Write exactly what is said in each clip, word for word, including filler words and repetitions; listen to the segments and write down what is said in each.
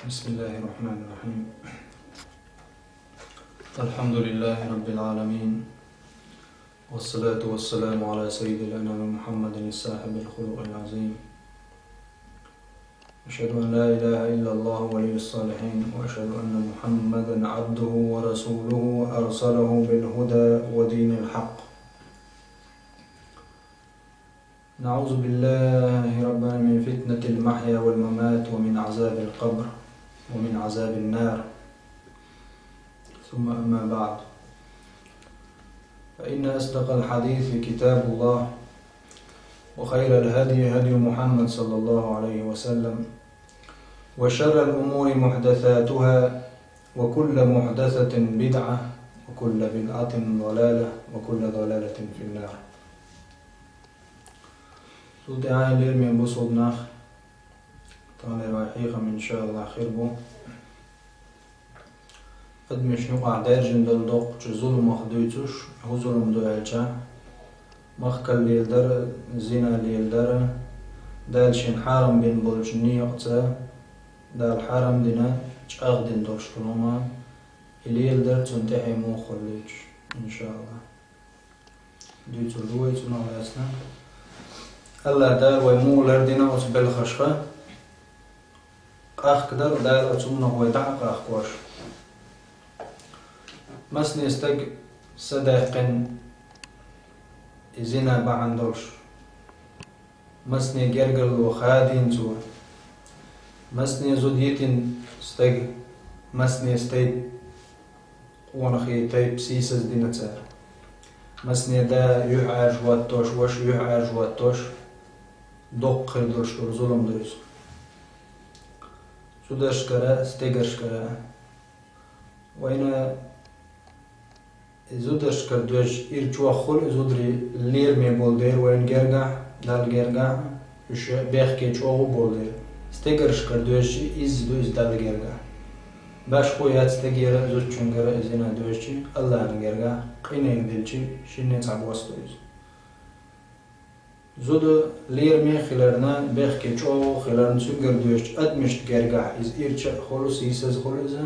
بسم الله الرحمن الرحيم. الحمد لله رب العالمين، والصلاة والسلام على سيد الأنام محمد صاحب الخلق العظيم. أشهد أن لا إله إلا الله ولي الصالحين، وأشهد أن محمدا عبده ورسوله أرسله بالهدى ودين الحق. نعوذ بالله ربنا من فتنة المحيا والممات ومن عذاب القبر ومن عذاب النار. ثم أما بعد، فإن أصدق الحديث كتاب الله، وخير الهدي هدي محمد صلى الله عليه وسلم، وشر الأمور محدثاتها، وكل محدثة بدعة، وكل بدعة ضلالة، وكل ضلالة في النار. Цул тӀаьхьа, лераме бусалба нах, таханлера вай хьехам, иншааллахӀ, хир бу адамашна юкъахь даьржина долу доккхачу зуламах дуьйцуш, хӀун зулам ду аьлча, махкал леладар, зина леладар, Дала шена хьарам бина болчу некъаца, Дала хьарам дина, чӀагӀдина долуш долу хӀума, и леладар, цунна тӀаьхье муха хуьлу дуьйцуш, иншааллахӀ. Дуьйцур ду вай цунах лаьцна. АллахӀ Дала вай муха лардина оцу белхашха, къахкадар Дала оцу хӀуманах вай дӀа а къахкош. Масане стаг садаьккхина и зина бахьана долуш, масане гергарло хадийна цо, масане зуда йитина стаг, масане стайпа къонахий тайпа сийсаздина цара. Масане да юьхьӀаьржа хӀоттош, ваша юьхьӀаьржа хӀоттош, доккха хир долуш долу зулам ду иза. Зударшкара, стегаршкара. Вайна и зударшкара доьжча, ира чохь хуьлу и зударий лераме болу дела вайна гергахь, Далла гергахь, уьш бехке чӀогӀа болу дела. Стегаршкара доьжча, изза ду иза Далла гергахь. Башхо яц стегера а, зудчуьнгара а и зина доьжча, АллахӀна гергахь, къинойн делча, шинне цхьабосса ду иза. Зуда лераме а хиларна, бехке чӀогӀа а хиларна, цуьнгара доьжча адамашна гергахь иза ирча а хуьлу, сийсаза хуьлу иза.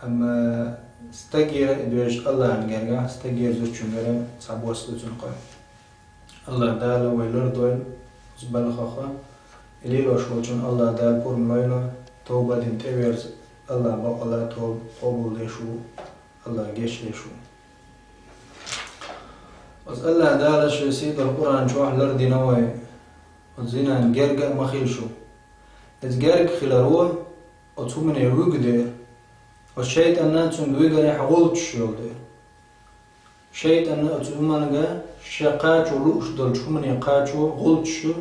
Амма стагера а доьжча АллахӀна гергахь, стагера, зудчуьнгара цхьабосса ду цуьнан къа. АллахӀ Дала вай лардойла оцу балхах, и лелош волчунна АллахӀ Дала пурба лойла, товба дина тӀеверза, АллахӀ бакъалла товба къобалдеш ву, АллахӀ гечдеш ву. Оцу АллахӀ Дала Шен сийдолу Къуръан чохь лардина вай, оцу зинан герга а ма хила шу. Иза герга хиларо оцу хӀумане вуьгу дера, оцу шайтӀанна цуьнга вуьгурехь гӀулчаш йолу дера. ШайтӀанна оцу хӀуманга шен кхачо лууш долчу хӀумане кхачо гӀулчаш ю,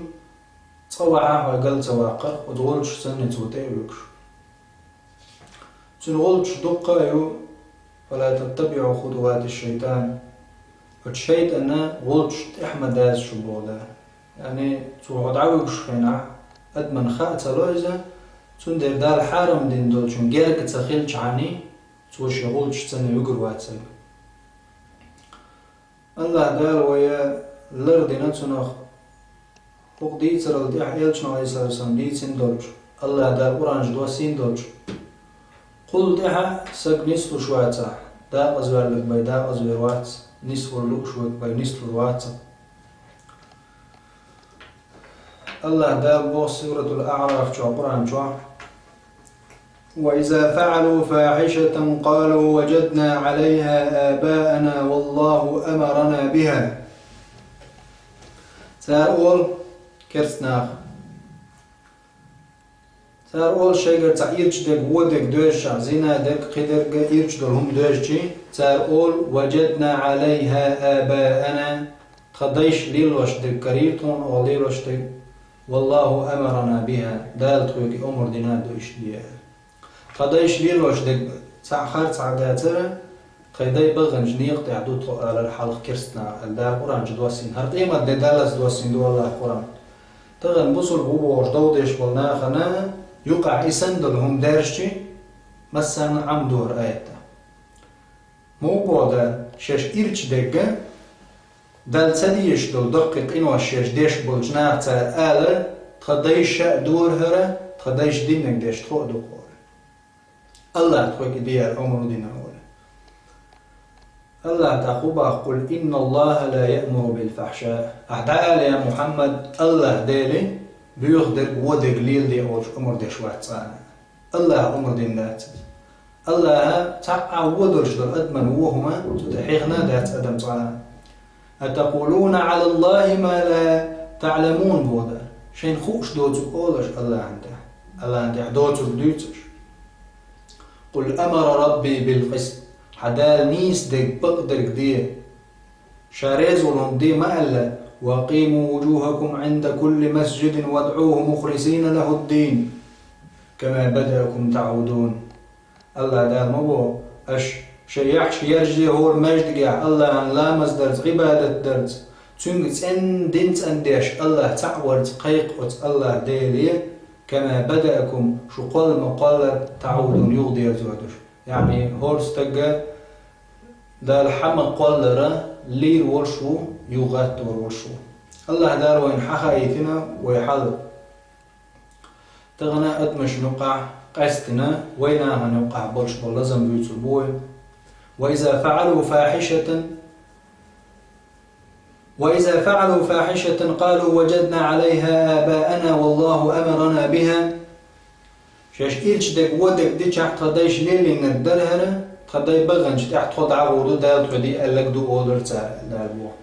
цкъа вахьа хьо гал ца ваккхара, оцу гӀулчаш санна цо тӀе а вуьгуш. Цуьнан гӀулчаш дуккха а ю, «Фала таттабиӀу хутуватиш-шайтан». Оцу шайтӀанна гӀулчаш тӀехь ма даза шу боху Дала. Яъни, цо хьо дӀавуьгуш хенахь, адамна хаа ца ло иза, цундела Дала хьарам дина долчун герга ца хилчхьаний, цо шен гӀулчаш санна вуьгур вац сан. АллахӀ Дала вай лардина цунах, хӀокху дийцарал тӀехь элчано, Ӏалайхиссалату вассалам, дийцина долчу, АллахӀ Дала Къуръанаш доссийна долчу. Кхул тӀаьхьа саг нислуш вацахь, дакъазваьлларг бен дакъазвер вац, нисвала лууш верг бен нислур вац. АллахӀ Дала боху Суратул АӀраф чохь, Къуръан чохь: «وإذا فعلوا فاحشة قالوا وجدنا عليها آباءنا والله أمرنا بها». Цара олу, керст наха, цара олу шайгара цхьа ирча дерг, вон дерг доьжча, зина дерг, кхидерг а ирча долу хӀума доьжчий, цара олу: «وجدنا عليها آباءنا». Тхан дайша лелош дерг карийра тхуна оха лелош дерг. «والله أمرنا بها», Дала тхоьга омра дина ду иштта де. Тхан дайша лелош дерг цхьаъ харцахьа дацара, тхайн дай баханчу некъа тӀехь ду тхо алара хьалха керст наха аьлла, Дала Къуръан чу доссийна. ХӀара къемат де даллалц доссийна ду АллахӀа Къуръан. Тахана бусулба ву бохуш дов деш болу нахана юкъахь и санна долу хӀума даьржичи, массарна Ӏамдора аят. Муха боху Дала, шаьш ирча дерг а, Далла ца дезаш долу даккхий къинош шаьш деш болчу наха цара ала, Тха дайша а дора хӀара, тха дайша диннарг деш тхо а ду хӀара. АллахӀа тхоьга и де аьлла омра дина хӀара. АллахӀа тӀаккха хӀу боху: «Къул инна Аллаха ла яъмуру бил фахьшаъ». Ахьа дӀаала, я Мухьаммад, АллахӀ Дела боьха дерг, вон дерг леладе олуш омра деш вац цкъа а. АллахӀа омра дина дац иза. АллахӀа цхьа а вон долуш долу адаман вон хӀума цу тӀе хьехна а дац адам цкъа а. «Атакъулуна Ӏала Аллахи ма ла таъламун», боху Дала. Шайна хууш доцург олу аша АллахӀана тӀехь, АллахӀана тӀехь доцург дуьйцу аша. «Къул амара Рабби бил къист». Хьан Дала нийса дерг, бакъдерг де. Ша реза волу хӀума де ма аьлла: «Ва акъиму вуджухакум Ӏинда кулли масжидин вадӀуху мухлисина лаху ддин, кама бадаакум таъудун». АллахӀа Дала ма боху: «Аша шайн яххьаш яржаде хӀора маьждигехь АллахӀана ламаз дарца, Ӏибадат дарца, цуьнга цӀена дин цӀандеш, АллахӀ цхьаъ варца кхайкха оцу АллахӀ Деле, кама бадаакум, шу кхолла ма-кхоллара, таъудун, юхадерзор ду шу». Яъни, хӀора стага Дала хьан ма-кхоллара лийр волуш ву, юхагӀаттор волуш ву. АллахӀа Дала вайна хьан хаийтина вай хьал. Тахана адамашна юкъахь къаьстина, вай нахана юкъахь болуш болу лазам буьйцур бу вай. «Ва иза фаъалу фахьишатан, ва иза фаъалу фахьишатан къалу ваджадна Ӏалайха абаана валлаху амарана биха». Шаьш ирча дерг, вон дерг дичахь, тхан дайша лелийнарг дара хӀара, тхан дай баханчу тӀехь тхо дӀагӀур ду, Дала тхо де аьлларг ду олура цара, Дала боху.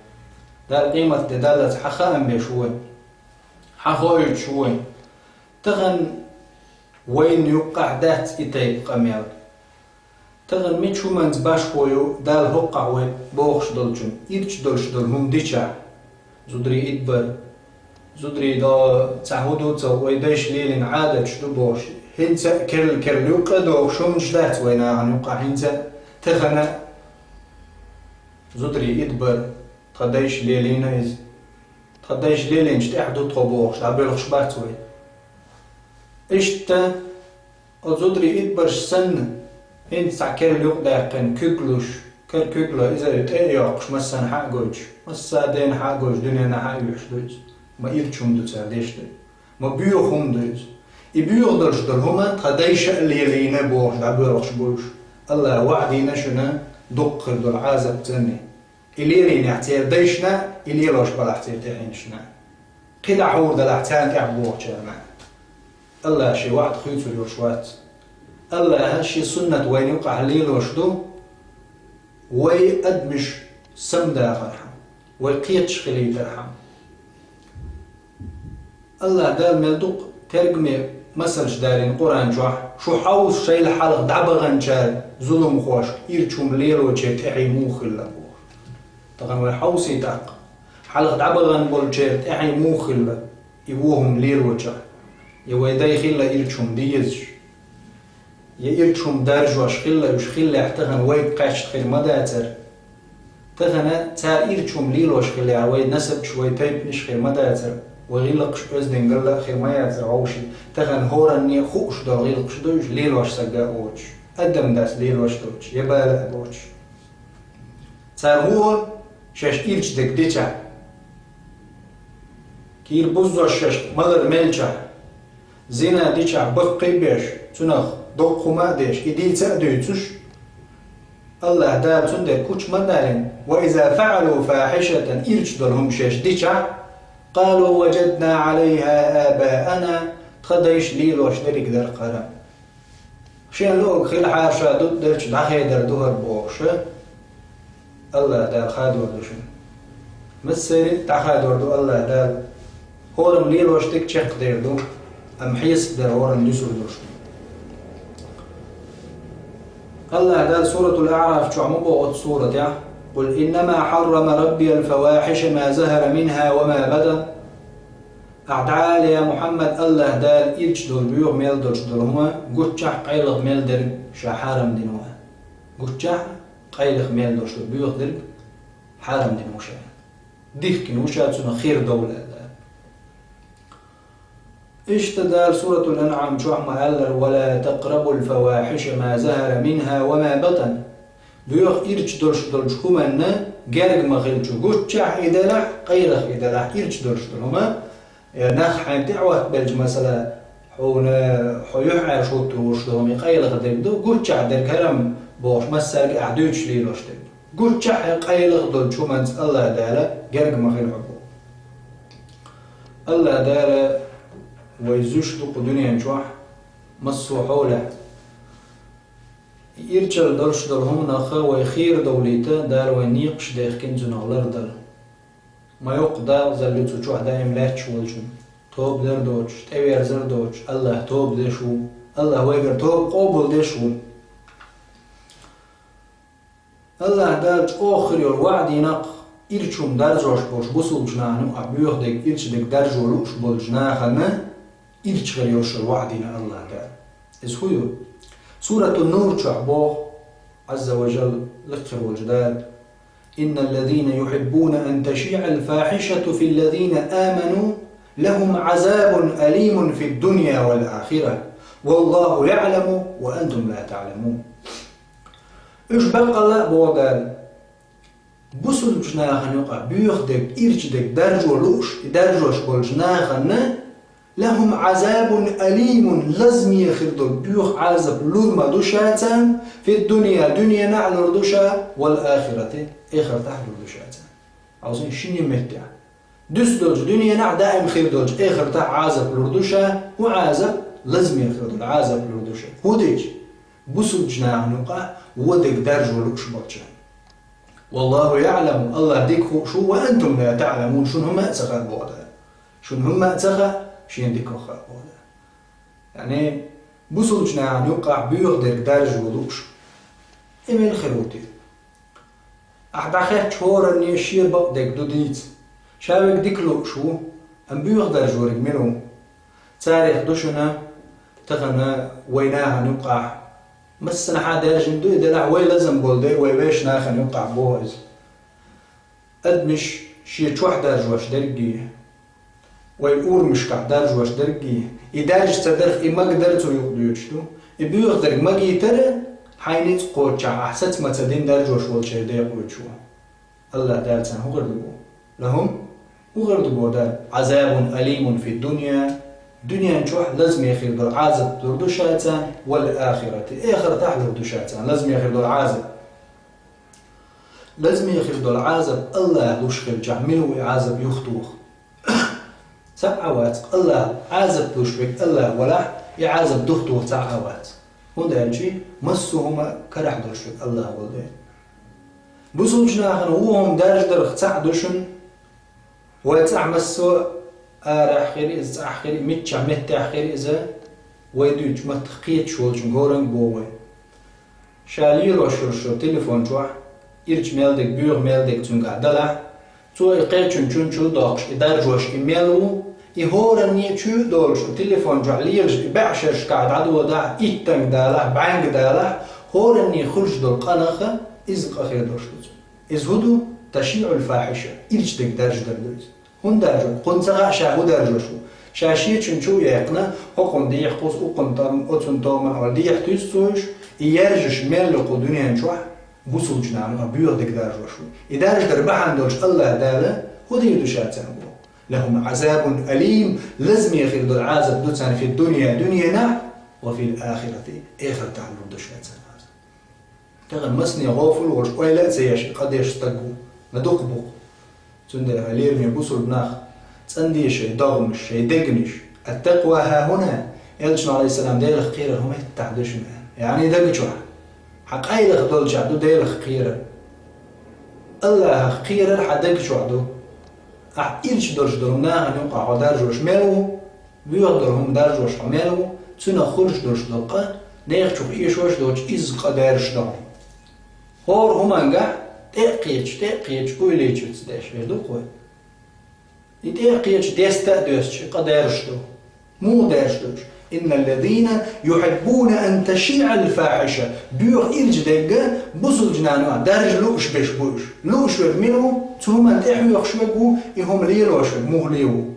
Дала къематде даллалц хьан хаам беш ву вай? Хьан хоуьйтуш ву вай? Тахана вайна юккъахь дац и тайпа къамел. Тахана мича хӀуманца башхо ю Дала хӀокхахь вай бохуш долчун, ирча долуш долу хӀума дичахь? Зударий идбар. Зударий до цхьа хӀун ду ца, вай дайша лелийна Ӏадаташ ду бохуш. ХӀинца а керла-керла юккъе а дохуш хӀуманаш дац вай нахана юккъахь хӀинца а, тахана а. Зударий идбар, тхан дайша лелийна иза. Тхан дайша лелийначу тӀехь ду тхо бохуш, дӀабоьлхуш бац вай. Иштта, оцу зударий идбарш санна, хӀинца цхьа керла юкъадаьккхина, куьг луш, кара куьг ло, иза тӀе а йоккхуш, массарна хьа а гойтуш, массадена хьа а гойтуш, дуьненахь хьа а юьхьуш ду иза. Ма ирча хӀума ду цара деш дерг. Ма боьха хӀума ду иза. И боьха долуш долу хӀума тхан дайша а лелийна бохуш, дӀабоьлхуш бу уьш. АллахӀа ваӀда дина шуна дуккха хир долу Ӏазап царна. И лелийнехь церан дайшна а, и лелош балахь церан тӀаьхьенашна а. КхидӀа хьур далахь царна тӀехь бохучарна а. АллахӀа шен ваӀда хуьйцур йолуш вац. АллахӀа шен суннат вайна юкъахь лелош ду, вай адамаш самадахархьама, вай кхеташ хилийтархьама. АллахӀа Дала мел дукха тергаме масалш далийна Къуръан чохь, шу хьовса шайла хьалха дӀабаханчара, зуламхошка, ирча хӀума лелочеран тӀаьхье муха хилла бохуш. Тахана вай хьовсий тӀаккха, хьалха дӀабахана болчеран тӀаьхье муха хилла, и вон хӀума лелочохь, я вай дай хилла ирча хӀума дезаш. Я ирча хӀума даржош хилла уьш хиллехь, тахана вайга кхаьчна хир ма дацара. Тахана цара ирча хӀума лелош хиллехь, вай насабаш, вай тайпанаш хир ма дацара. Вай гӀиллакхаш оьздангалла а хир ма яцара вовшийн. Тахана хӀоранне хууш долу гӀиллакхаш ду уьш, лелош сага а воцуш, адам дац лелош доцуш, я бала а боцуш. Цара хӀун олу? Шаьш ирча дерг дичахь, кийра буззош шаьш малар мелчахь, зина дичахь, баккхий а беш, цунах доккха хӀума а деш, и дийца а дуьйцуш, АллахӀа Дала цундела куч ма далийна: «Ва иза фаъалу фахьишатан», ирча долу хӀума шаьш дичахь, «къалу ваджадна Ӏалайха абаана», тхан дайша лелош дерриг дара хӀара. Шен луъург хилахьара, ша дутӀа делча дӀахедар ду хӀара бохуш, АллахӀа Дала хадор ду шуна. Массеран а дӀахадор ду АллахӀа Дала. ХӀораммо лелош дерг чекхдер ду, амма хьесап дар хӀоранна дуьсур долуш ду. АллахӀа Дала Суратул АӀраф чохь ма боху оцу суратехь: «Къул иннама хьаррама Раббиял фавахьиша ма захара минха ва ма батан». Ахьа дӀаала, я Мухьаммад, АллахӀа Дала ирча долу, боьха мел долуш долу хӀума, гуччахь, къайлаха мел дерг ша хьарам дина ву. Гуччахь, къайлаха мел долуш долу, боьха дерг хьарам дина ву ша. Дихкина ву ша цунах хир довла аьлла. Иштта Дала Суратул АнӀам чохь ма аьллара: «Ва ла такърабул фавахьиша ма захара минха ва ма батан». Боьха ирча долуш долчу хӀуманна герга ма хилча, гуччахь и делахь, къайлаха и делахь, ирча долуш долу хӀума, Э, нах хьайна тӀе а хӀоттабелча, масала, хьуна, хьо юьхьӀаьржа хӀуттур вуш долу хӀума къайлаха дерг ду, гуччахь дерг хӀара-м бохуш, массаьрга а дуьйцуш лелош дерг ду. Гуччахь а къайлаха долчу хӀуманца АллахӀ Дала герга ма хила хьо боху. АллахӀ Дала вай зуьйш ду кху дуьнен чохь, массо а хьолехь. Ирчалла долуш долу хӀуманах вай хийра довлийта, Дала вайн некъаш дехкина цунах лардала. Ма йоккха дагӀазалла ю цу чохь даим лаьтташ волчун, тоба дар доцуш, тӀеверзар доцуш, АллахӀ тоба деш ву, АллахӀ вайгара тоба къобалдеш ву. АллахӀ Дала чӀогӀа хир йолу ваӀда йина-кх, ирча хӀума даржош болуш бусулбачу нахана юкъахь боьха дерг, ирча дерг даржо лууш болчу нахана ирча хир йолуш йолу ваӀда йина АллахӀ Дала. Иза хӀун ю? Суратун-Нур чохь боху Ӏазза ва Жалла, лакхара волчу Дала: «إن الذين يحبون أن تشيع الفاحشة في الذين آمنوا لهم عذاب أليم في الدنيا والآخرة والله يعلم وأنتم لا تعلمون». Уьш баккъалла а боху Дала, бусулбачу нахана юкъахь боьха дерг, ирча дерг даржо лууш, и даржош болчу нахана «لهم عذاب أليم», лазаме хир долу боьха Ӏазап лур ма ду ша царна, «في الدنيا», дуьненахь а лур ду ша, «والآخرة», эхартахь а лур ду ша царна. Хьовсийша, шина меттехь. Дуьсу долчу дуьненахь даим хир долчу эхартахь Ӏазап лур ду ша, хӀун Ӏазап? Лазаме хир долу Ӏазап лур ду ша. ХӀун дича? Бусулбачу нахана юкъахь вон дерг даржо лууш болчарна. «والله يعلم», АллахӀ дика хууш ву, «وأنتم لا تعلمون», шуна хӀумма а ца хаьа боху Дала. Шуна хӀумма а ца хаьа, шена дика хаьа боху Дала. Яъни, бусулбачу нахана юкъахь боьха дерг даржо лууш. И мила хир ву те? Ахь дӀахаьттачу хӀоранне шен бакъдерг ду дийца. Ша верг дика лууш ву, амма боьха даржориг мила ву? Царех ду шуна тахана вай нахана юкъахь. Массанхьа даьржина ду и делахь, вай лазам болу дела вай вешан нахана юкъахь боху иза. Адамаш шен чохь даржош дерриге, вай урамашкахь даржош дерриге, и даьржа ца дарх, и магадара цу юкъа доьдуш ду. И боьха дерг магийтара, хьайн ницкъ кхоччехь ахь саца ма ца дина даржош волчеран декъа воьдуш ву. АллахӀ Дала царна хӀун хир ду боху? «لهم», хӀун хир ду боху Дала? «عذاب أليم في الدنيا», дуьнен чохь лазаме хир долу Ӏазап лур ду ша царна, «والآخرة», эхартахь лур ду ша царна лазаме хир долу Ӏазап. Лазаме хир долу Ӏазап АллахӀ луш хилчахь, мила ву и Ӏазап юхатоха? Цхьаъ а вац, АллахӀ Ӏазап луш верг АллахӀ валахь, и Ӏазап юхатоха цхьаъ а вац. ХӀунда аьлча массо а хӀума карахь долуш верг АллахӀ волу дела. Бусулбачу нахана вон хӀума даржадарх цхьаъ ду шуна, вай цӀахь массо а арахь хир иза, цӀахь хир, миччахь меттехь хир иза, вай дуьйцучу маттах кхеташ волчун горанга боху вай. Ша лелош йолу шо телефон чохь ирча мел дерг, боьха мел дерг цуьнгахь далахь, цо и кхечун чун чу а доккхуш, и даржош и мел ву, и хӀоранне чу а долуш, телефон чохь лелаш и бӀешерашкахь дӀадодахь, иттанга далахь, бӀаьнга далахь, хӀоранне хуьлуш долу къанаха иза къа хир долуш ду цунна. Иза хӀун ду? «تشييع الفاحشة», ирча дерг даржадар ду иза. ХӀунда даржо? Кхунна ца хаьа ша хӀун даржош ву. Ша шечун чу а яьккхина, хӀокхунна дехьа кхуза, укхунна там, оцунна томан олу дехьа туьйсу цо уьш, и яьржаш мел ю кху дуьнен чохь, бусулбачу нахана боьха дерг даржош ву. И даржадар бахьана долуш АллахӀ Дала хӀун дийр ду ша царна боху? «لهم عذاب أليم», лазаме хир долу Ӏазап ду царна «في الدنيا», дуьненахь, «وفي الآخرة», эхартахь лур ду ша царна Ӏазап. Тахана масане гӀофал волуш, ойла а ца еш, къа деш стаг ву, ма дукха бу-кх. Цундела, хьан лераме бусулба нах, цӀандеша шайн догӀмаш, шайн дегнаш. «التقوى ها هنا», Элчано, Ӏалайхиссалам, Делах кхерар хӀун меттахь ду шуна аьлла. Яъни даг чохь. Хьан къайлаха долчохь ду Делах кхерар. АллахӀах кхерар хьан даг чохь ду. Ахь ирча долуш долу нахана юкъахь хьо даржош мел ву, боьха долу хӀума даржош хьо мел ву, цунах хуьлуш долуш долу къа, нехан чух эшош доцуш, изза къа даьржаш ду хьуна. ХӀора хӀумангахь тӀе а кхеташ, тӀе а кхеташ, уйлечуьца деш верг ду-кх вай. И тӀе а кхеташ, деста а доьстуш, и къа даьржаш ду. Муха даьржаш ду уьш? «إن الذين يحبون أن تشيع الفاحشة», боьха ирча дерг бусулбачу нахана даржа лууш берш бу уьш. Лууш верг мила ву? Цу хӀуманна тӀе хьоьхуш верг ву, и хӀума лелош верг муха ле ву?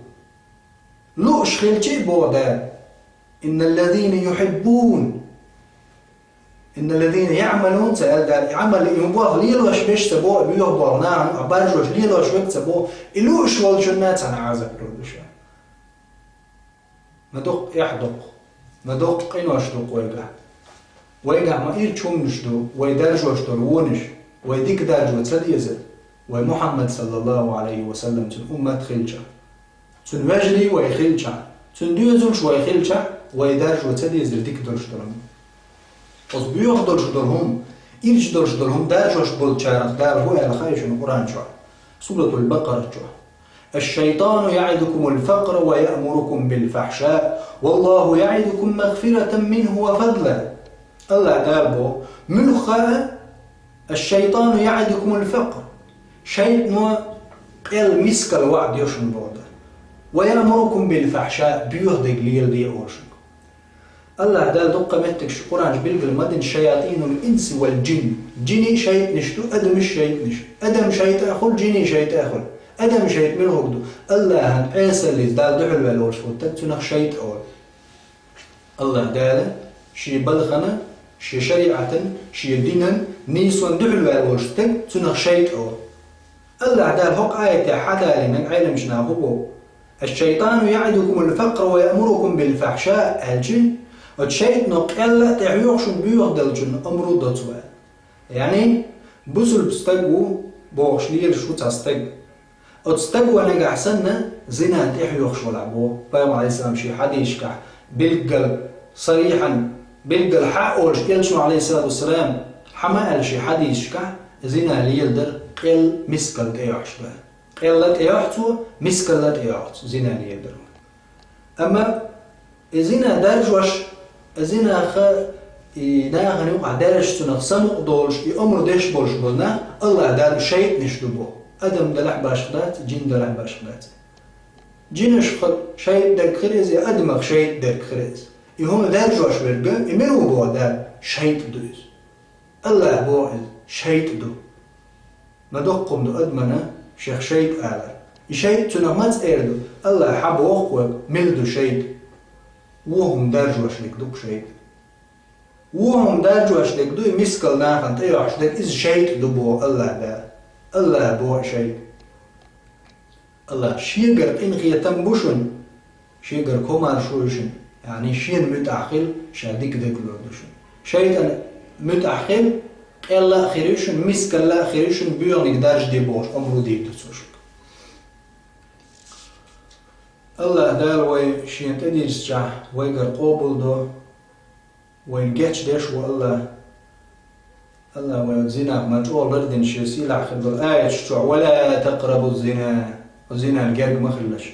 Лууш хилча а боху Дала: «إن الذين يحبون», «إن الذين يعملون», ца аьлла Дала, и Ӏамал, и хӀума болх лелош берш ца боху, и боьха болх нахана а баржош лелош верг ца боху, и лууш волчунна цхьана Ӏазап лур ду ша. Ма доккха эхь доккху, ма доккха къинош доккху вайгахь. Вайгахь ма ирча хӀуманаш ду, вай даржош долу вонаш, вай дика даржо ца дезар, вай Мухьаммад, саллаллаху Ӏалайхи ва саллам, цуьнан уммат хилча, цуьнан вежарий вай хилча, цуьнан доьзалш вай хилча, вай даржо ца дезар дика долуш долу хӀума. Оцу боьха долуш долу хӀума, ирча долуш долу хӀума даржош болчарах Дала хӀу аьлла хаьа шуна Къуръан чохь, Суратул Бакъара чохь: «Аш-шайтану яӀидукумул факъра ва яъмурукум бил фахьша, валлаху яӀидукум магфиратан минху ва фадла». АллахӀ Дала боху: муьлхха а, «Аш-шайтану яӀидукумул факър». Шайтано къел, мискал ваӀда йо шуна боху Дала. «Ва яъмурукум бил фахьша», боьха дерг леладе олу шуна. АллахӀ Дала дуккха меттигаш Къуръан чу билгал ма дина: «шаятӀинул инси вал джин». Джинийн шайтӀанаш ду, адамийн шайтӀанаш. Адам шайтӀа а хуьлу, джинийн шайтӀа а хуьлу. Адам шайтӀа мила хӀума ду? АллахӀан Ӏесаллица Далла дуьхьал ваьлла волуш волу стаг, цунах шайтӀа олу. АллахӀ Дала шен балхана, шен шариӀатан, шен динан, нийсонан дуьхьал ваьлла волуш стаг, цунах шайтӀа олу. АллахӀ Дала хӀокху аятехь хьадалийна Ӏеламчу наха хӀу боху: «Аш-шайтану яӀидукумул факъра ва яъмурукум бил фахьша», аьлча, оцу шайтӀано къелла а тӀехьоьху шуна боьха деллачунна, омра а до цо аьлла. Яъни, бусулба стаг ву бохуш лелаш ву цхьа стаг. Оцу стага нагахь санна зина тӀехьоьхуш валахь боху Пайхамар, Ӏалайхиссалам, шен хьадисашкахь, билггал, сарихьан, билггал хьа а олуш, Элчано, Ӏалайхиссалату вассалам, хьа ма аьлла шен хьадисашкахь, зина леладар къел, мискал тӀейохьуш ду. Къелла тӀейохьу цо, мискалла тӀейохьу цо зина леладар. Амма и зина даржош, и зинах, и нахана юкъахь даьржаш, цунах самукъа долуш, и омра деш болуш болу нах АллахӀ Дала шайтӀанаш ду боху. Адам делахь башха дац, джин делахь башха дац. Джинашха шайтӀа дерг хир иза, я адамах шайтӀа дерг хир иза. И хӀума даржош верг, и мила ву боху Дала, шайтӀа ду иза. АллахӀ боху иза, шайтӀа ду. Ма доккха хӀума ду адамана шех шайтӀа алар. И шайтӀа цунах маца эр ду? АллахӀа хьа боху вайга, мила ду шайтӀа. Вон хӀума даржош дерг ду-кх шайтӀа. Вон хӀума даржош дерг ду, и мискал нахана тӀейохьуш дерг, иза шайтӀа ду боху АллахӀ Дала. АллахӀа боху шайтӀа. АллахӀ шегара къинхетам бу шуна, шегара комаршо ю шуна, яъни шена муьтӀахь хила, ша дика дагадогӀур ду шуна. ШайтӀана муьтӀахь хила, къелла а хир ю шуна, мискалла а хир ю шуна, боьханиг даржаде бохуш, омра дийр ду цо шуьга. АллахӀ Дала вай шена тӀедирзичахь, вайгара къобалдо, вайна гечдеш ву АллахӀ. АллахӀ вай зинах ма чӀогӀа лардина шен сийлахь хир долу аяташ чохь: «Ва ла такърабу зина», зинан герга ма хилла шу.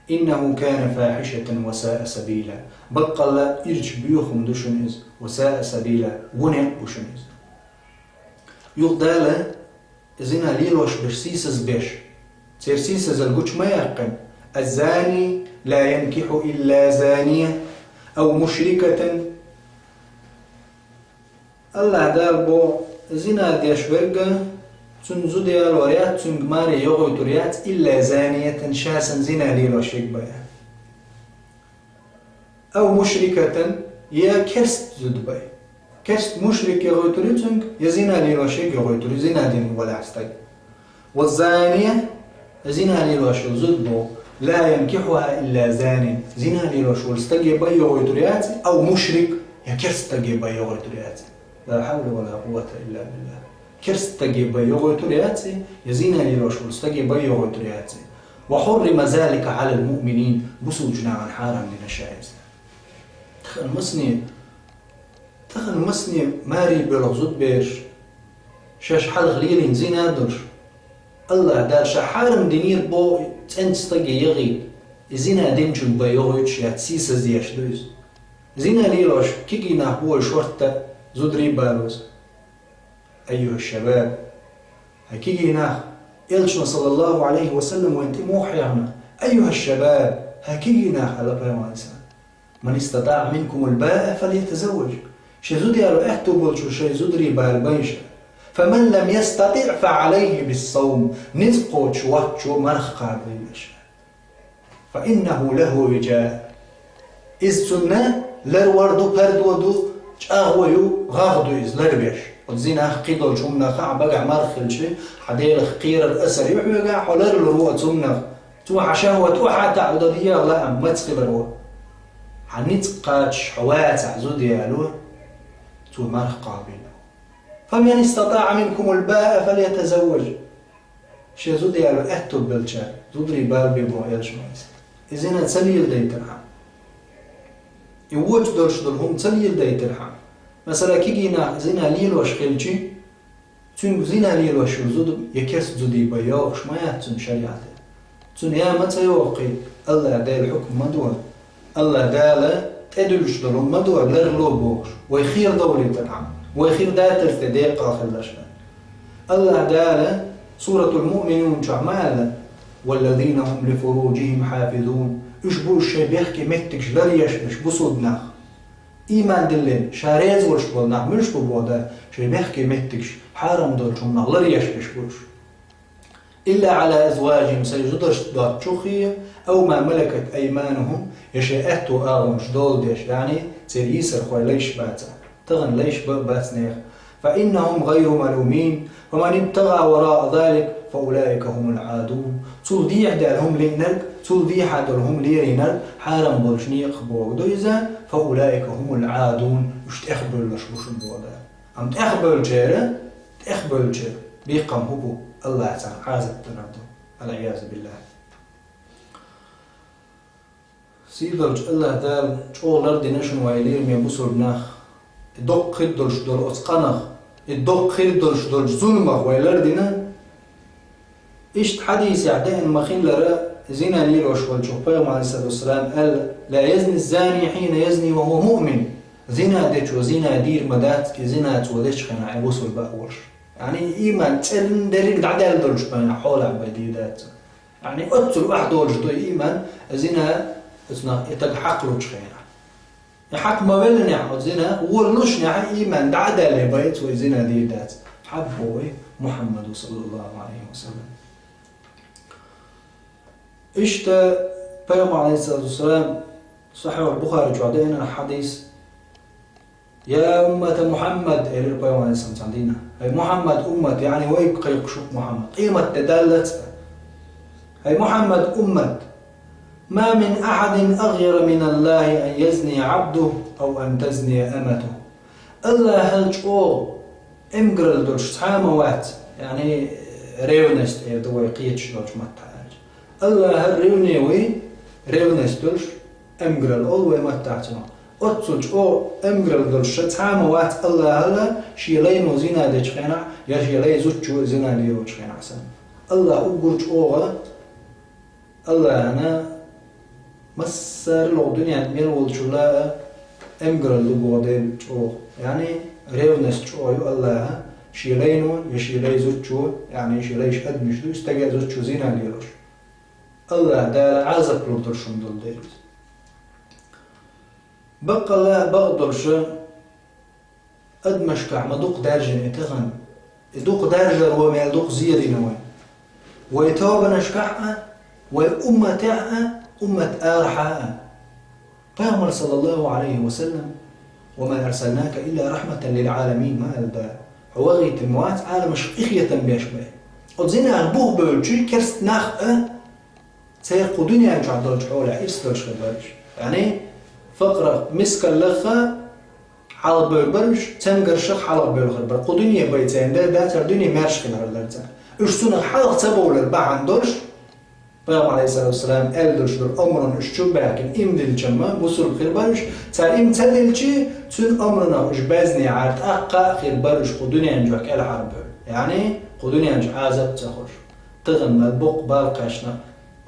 «Иннаху кана фахьишатан ва саа сабила». Баккъалла ирча боьха хӀума ду шуна иза, ва саа сабила, гунекъ бу шуна иза. Юха Дала зина лелош берш сийсаз беш, церан сийсазалла гучу ма яьккхина: «Аз-зани ла янкихьу илла заниятан ав мушрикатан». АллахӀ Дала боху: зина деш верг, цунна зуда ялор яц, цуьнга маре йогӀуьйтур яц, илла заниятан, ша санна зина лелош верг бен. Ав мушрикатан, я керст зуда бен. Керст, мушрик йогӀуьйтур ю цуьнга, я зина лелош верг йогӀуьйтур ю, зина дина валахь стаг. Ва зания, зина лелош йолу зуда боху, ла янкихьуха илла занин, зина лелош волу стаге бен йогӀуьйтур яц, ав мушрик, я керст стаге бен йогӀуьйтур яц. Ла хьавла ва ла къуввата илла биллахӀ. Керст стаге бен йогӀуьйтур яц, я зина лелош волу стаге бен йогӀуьйтур яц. «Ва хьуррима залика Ӏалал муъминин», бусулчу нахана хьарам дина ша иза. Тахана масане, тахана масане маре боьлху зудбераш, шаьш хьалха лелийна зина а долуш, АллахӀ Дала ша хьарам динера боху цӀеначу стаге яхийта, и зина динчунна бен йогӀуьйтуш яц, сийсаз еш ду иза. Зина лелош кегий нах бу вай шортта зударий балоза. Айюха шабаб, хӀай кегий нах, Элчано, саллаллаху Ӏалайхи ва саллам, вайна тӀе муха хьехна: «Айюха шабаб, хӀай кегий нах», аьлла Пайхамар, «ман истатаӀа минкумул баата фалятазавваж». Шен зуда яло аьтту болчо шайн зударий бала бен ша. «Фаман лам ястатиӀ фа Ӏалайхи биссавм». Ницкъ кхочуш воцчо марха кхабийла ша. «Фа иннаху лаху вижа». Иза цунна ларвар ду, пардо ду, чӀагӀо ю, гӀагӀ ду иза ларвеш. Оцу зинах, кхидолчу хӀуманах хьан багахь марха хилча, хьан Делах кхерар, асар ю хьоьгахь, хьо ларлур ву оцу хӀуманах. Цо хьан шахӀват охьа а таӀо, дан дегӀ лаам маца хилар ву. Хьан ницкъ кхачаш хьо вацахь зуда яло, цо марха кхаба. فمن استطاع منكم الباءة فليتزوج. Шен зуда яло аьттув болчара зударий бала бе боху элчано. И зина ца леладайтархьама, и вочу долуш долу хӀума ца леладайтархьама, масала, кегий нах зина лелош хилча, цуьнга зина лелош йолу зуда я керста зудий бан йогӀуш ма яц цуьнан шариӀатехь. Цунна я ма ца йогӀу кхин, АллахӀ Делан хьукам ма ду. АллахӀ Дала тӀедуьллуш долу ма ду, ларло бохуш, вай хера довлийтархьама, вай хир датар тӀе декъал хиларшна. АллахӀ Дала Суратул Муъминун чохь ма аьлла: «والذين هم لفروجهم حافظون». Уьш бу уьш шайн бехке меттигаш ларъеш берш бусулба нах. Ийман диллина, ша реза волуш болу нах муьлш бу боху Дала, шайн бехке меттигаш, хьарам долчу хӀуманах ларъеш берш бу уьш. «إلا على أزواجهم», сайн зударшна доцучух я, «أو ما ملكت أيمانهم», я шайн аьтту агӀонаш дола деш, яъни церан йийсархой лайш бацахь. Тахана лайш бан а бац нехан. «فإنهم غير ملومين، فمن ابتغى وراء ذلك فأولئك هم العادون». Цул дехьа долу хӀума лиънарг, цул дехьа долу хӀума леринарг хьарам болчу некъах боху ду иза, «فأولئك هم العادون», уьш тӀехбевлларш бу шуна боху Дала. Амма тӀехбевллачеран, тӀехбевллачеран бекхам хӀун бу, АллахӀа царна Ӏазап динарг ду. والعياذ بالله. Сийдолчу АллахӀ Дала чӀогӀа лардина шуна, вай лераме бусулба нах, и доккха хир долуш долу оцу къинах, и доккха хир долуш долчу зуламах вай лардина. Иштта хьадисехь деана ма-хиллара, зина лелош волчух Пайхамара, Ӏалайхиссалату вассалам, аьлла: «لا يزني الزاني حين يزني وهو مؤمن». Зина дечо зина дийр ма дац, и зина цо дечу хенахь, и бусулба а волуш. Яъни, ийман цӀена дерриг дӀадаьлла долчу хенахь хьолахь бен дийр дац. Яъни, оццул охьадолуш ду и ийман, зина, оцунах и таг хьакхалучу хенахь. И хьакха ма веллинехь, оцу зина воллушехь, ийман дӀа а даьлла, бен цо и зина дийр дац. Хьаббо вай Мухьаммаду, саллаллаху Ӏалайхи ва саллам. Иштта Пайхамара, Ӏалайхиссалату вассалам, Сахьихь Бухари чохь деана хьадис: «يا أمة محمد», элира Пайхамара, Ӏалайхиссалам, цхьана дийнахь: «ХӀай Мухьаммад уммат», яъни вайга кхайкхуш ву Мухьаммад, къематде даллалц а: «ХӀай Мухьаммад уммат, ما من أحد أغير من الله أن يزني عبده أو أن تزني أمته». АллахӀал чӀогӀа эмгаралла долуш цхьа а ма вац, яъни, ревность эр ду вай кхеташ долчу маттахь аьлча. АллахӀал ревне вуй, ревность долуш, эмгаралла олу вай маттахь цунах. Оццул чӀогӀа эмгаралла долуш цхьа а ма вац АллахӀал шен лайно зина дечу хенахь, я шен лай зудчо зина лелочу хенахь санна. АллахӀ уггар чӀогӀа, АллахӀана массарал а дуьненахь мел волчул а эмгаралла ду боху Дела чӀогӀа. Яъни, ревность чӀогӀа ю АллахӀан шен лайно, я шен лай зудчо, яъни, шен лайш адамаш ду, стага а зудчо зина лелош. АллахӀ Дала Ӏазап лур долуш хӀума долу дела иза. Баккъалла а бакъ долуш, адамашкахь ма дукха даьржина и тахана. И дукха даржаро мел дукха зен дина вайн. Вай тобанашкахь а, вай умматехь а, уммат арахьа а. Пайхамар, саллаллаху Ӏалайхи ва саллам: «وما أرسلناك إلا رحمة للعالمين», ма аьлла Дала. Хьо вахийтина вац Ӏаламашка къинхетам беш бен. Оцу зинах бух бевлча керста нах а, церан кху дуьнен чохь долчу хьолехь ирс долуш хир бара уьш. Яъни, факърах, мискаллах а хьалхабевр бара уьш, цамгаршах а хьалхабевр хир бара. Кху дуьне бен церан дер дац, цара дуьне маьрша хилар дара царна. Уьш цунах хьалха ца бовлар бахьана долуш, Пайхамар, Ӏалайхиссалату вассалам, аьлла долуш долу омранна уьш чу баьхкина, иман диллича ма, бусулба хир бара уьш, цара иман ца диллича, цуьнан омранах уьш баьзнехьара тӀаккха а хир бара уьш кху дуьнен чохь кӀелхьарбевр. Яъни, кху дуьнен чу Ӏазап а ца хуьлуш. Тахана мел боккха бала кхаьчна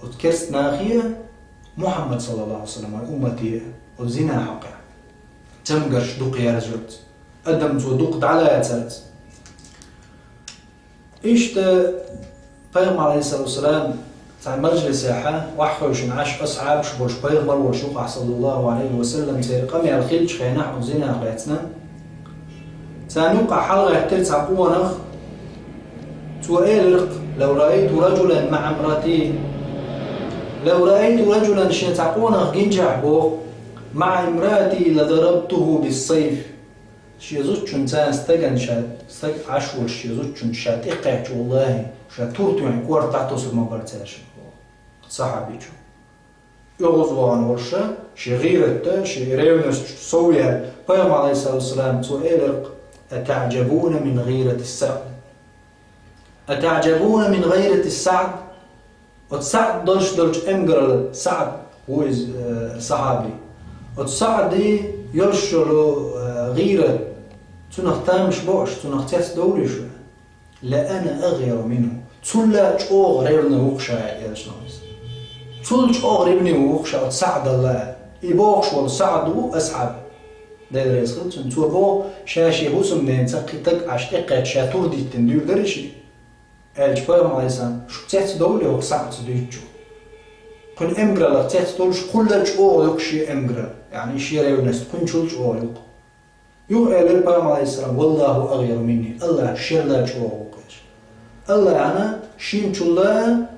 оцу керста нахе а, Мухьаммад, саллаллаху Ӏалайхи ва саллам, вайн уммате а, оцу зина хьокъехь. Цамгарш дукха яржарца, адам цо дукха дӀалацарца. Иштта Пайхамар, Ӏалайхиссалату вассалам, цхьана мажлисехь, охьахевшина Ӏаш асхьабаш болуш, Пайхамар волуш юкъахь, саллаллаху Ӏалайхи ва саллам, церан къамел хиллачу хенахь, оцу зинах лаьцна. Царна юкъахь хьалагӀаьттира цхьа къонах, цо элира: «لو رأيت رجلا مع امرأتي، لو رأيت رجلا», шен цхьа къонах гинчахь боху, «مع امرأتي لضربته بالسيف». Шен зудчунца стагана ша, стаг Ӏаш волуш шен зудчунца ша тӀекхаьчча, валлахӀи, ша тур туьйхьна кӀорта дӀатосур ма бара цаьршинна боху сахьабичо. оьгӀазвахана волуш, шен гӀийратта, шен ревность сов яьлла, Пайхамар, алейхиссалату вассалам, цо элира: «أتعجبون من غيرة سعد؟ أتعجبون من غيرة سعد؟» Оцу СаӀд долуш долчу эмгаралла, СаӀд ву иза, э, сахьаби. Оцу СаӀди йолуш йолу, э, гӀийрат, цунах тамаш бо аша, цунах цецдовлий шу? «لأنا أغير منه». Цул а чӀогӀа ревна ву-кх ша, элчано иза. Цул чӀогӀа ревни ву-кх ша оцу СаӀдал а. И бохуш волу СаӀд ву асхьаб. Дела реза хила цунна. Цо боху, ша шен хӀусамненаца кхин таг Ӏаш тӀекхетта ша тур диттина дуьйр дара ши. Аьлча Пайхамар, алейхиссалам, шу цецдовлий хӀокху СаӀдца дуьйцучух? Кхуьнан эмгараллах цецдовлуш кхул а чӀогӀа ю-кх шен эмгаралла, яъни шен ревность кхуьнчул чӀогӀа ю-кх. Юха элира Пайхамар, алейхиссалам: «والله أغير مني», АллахӀ шерла чӀогӀа ву-кх аьлла. АллахӀана шинчул а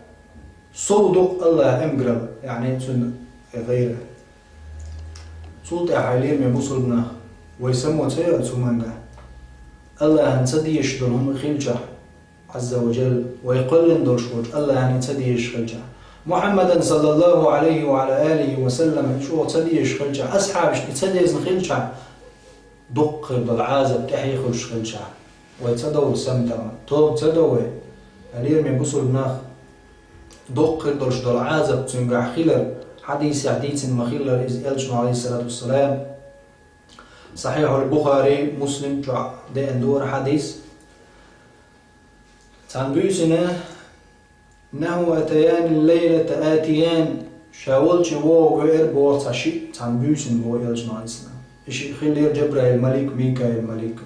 сов ду-кх АллахӀан эмгаралла, яъни цуьнан гӀийрат. Цул тӀаьхьа, лераме бусулба нах, вай само ца йо оцу хӀуманга? АллахӀана ца дезаш долу хӀума хилчахь, Ӏазза ва Жалла, вай кхоьллина долуш волчу АллахӀана и ца дезаш хилчахь, Мухьаммадан, саллаллаху Ӏалайхи ва Ӏала алихи ва саллам, и чӀогӀа ца дезаш хилчахь, асхьабашна и ца дезна хилчахь, дуккха хир долу Ӏазап тӀаьхье хуьлуш хилчахь, вай ца довла сам тахана, тоба ца до вай? Лераме бусулба нах, дуккха хир долуш долу Ӏазап цуьнгахь хилар, хьадисехь дийцина ма-хиллара иза, элчано, алейхиссалату вассалам, Сахьихьул Бухари, Муслим чохь деана ду хӀара хьадис. Цхьана буьйсина: «إنه أتاني الليلة آتيان», ша волчу вогӀу веара боху цхьа шиъ цхьана буьйсина, боху элчано, алейхиссалам. И шиъ хиллера Джабраил малик, Микаил малик.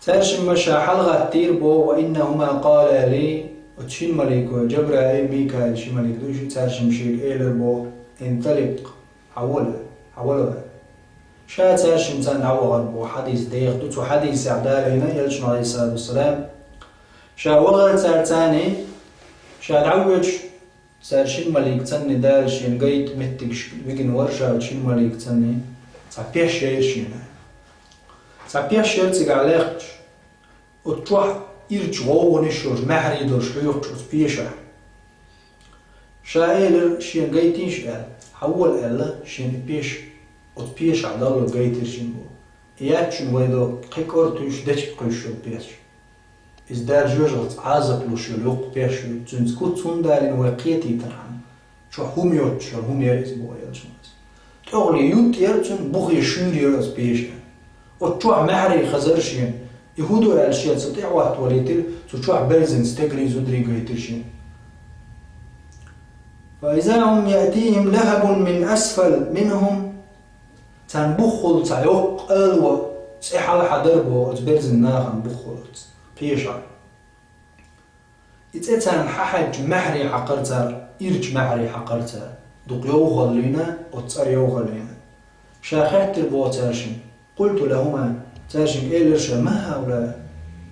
Цаьршимма ша хьалагӀаттийра, боху: «وإنهما قالا لي», оцу шина малико, Джабраил, Микаил ши малик ду, ши цаьршимма шега элира, боху: «انطلق», хьавола, хьавола. Ша цаьршимма царна дӀавахара, боху, хьадис деха ду. Цу хьадисехь далийна элчано, алейхиссалату вассалам, ша вахара цаьрца, ша дӀавоьдуш, цара шина маликца Дала шена гайта меттигаш вигина вара, ша шина маликца цхьа пеш яйра шена. Цхьа пеш яра цигахь лехча, оцу чохь ирча гӀовгӀанаш йолуш, маьхьарий долуш хьоькхуш оцу пешахь. Ша элира, шена гайтийша аьлла, хьавола аьлла, шена и пеш, оцу пешахь далло гайтира шена, боху. И яц шуна вай до кхин кӀорта уьш, дечиг кхуьйсуш йолу пеш. Иза Дала жоьжахатца Ӏазап луш йолу йоккха пеш ю, цуьнца куц хӀунда далийна вай кхетийтархьама, чохь хӀума йоцуш йолу хӀума яра иза, боху элчано. ТӀехула юттӀ яра цуьнан, бухе шуьйра яра оцу пешан. Оцу чохь маьхьарий хезара шена. И хӀун ду аьлла шена цу тӀе а хӀоттавалийтира, цу чохь берзан стегарий, зударий гайтира шена. «فإذا هم يأتيهم لهب من أسفل منهم». Царна буххула цхьа йоккха ало цӀе хьалха дара, боху, оцу берзан нахана буххула оцу пешахь. И цӀе царна хьахьаьжча, маьхьарий хьакхара цара, ирча маьхьарий хьакхара цара, дукха йовхаллина, оцу цӀера йовхаллина. Ша хаьттира, боху, цаьршимма. «قلت لهما», цаьршимма элира ша: «ما هؤلاء؟»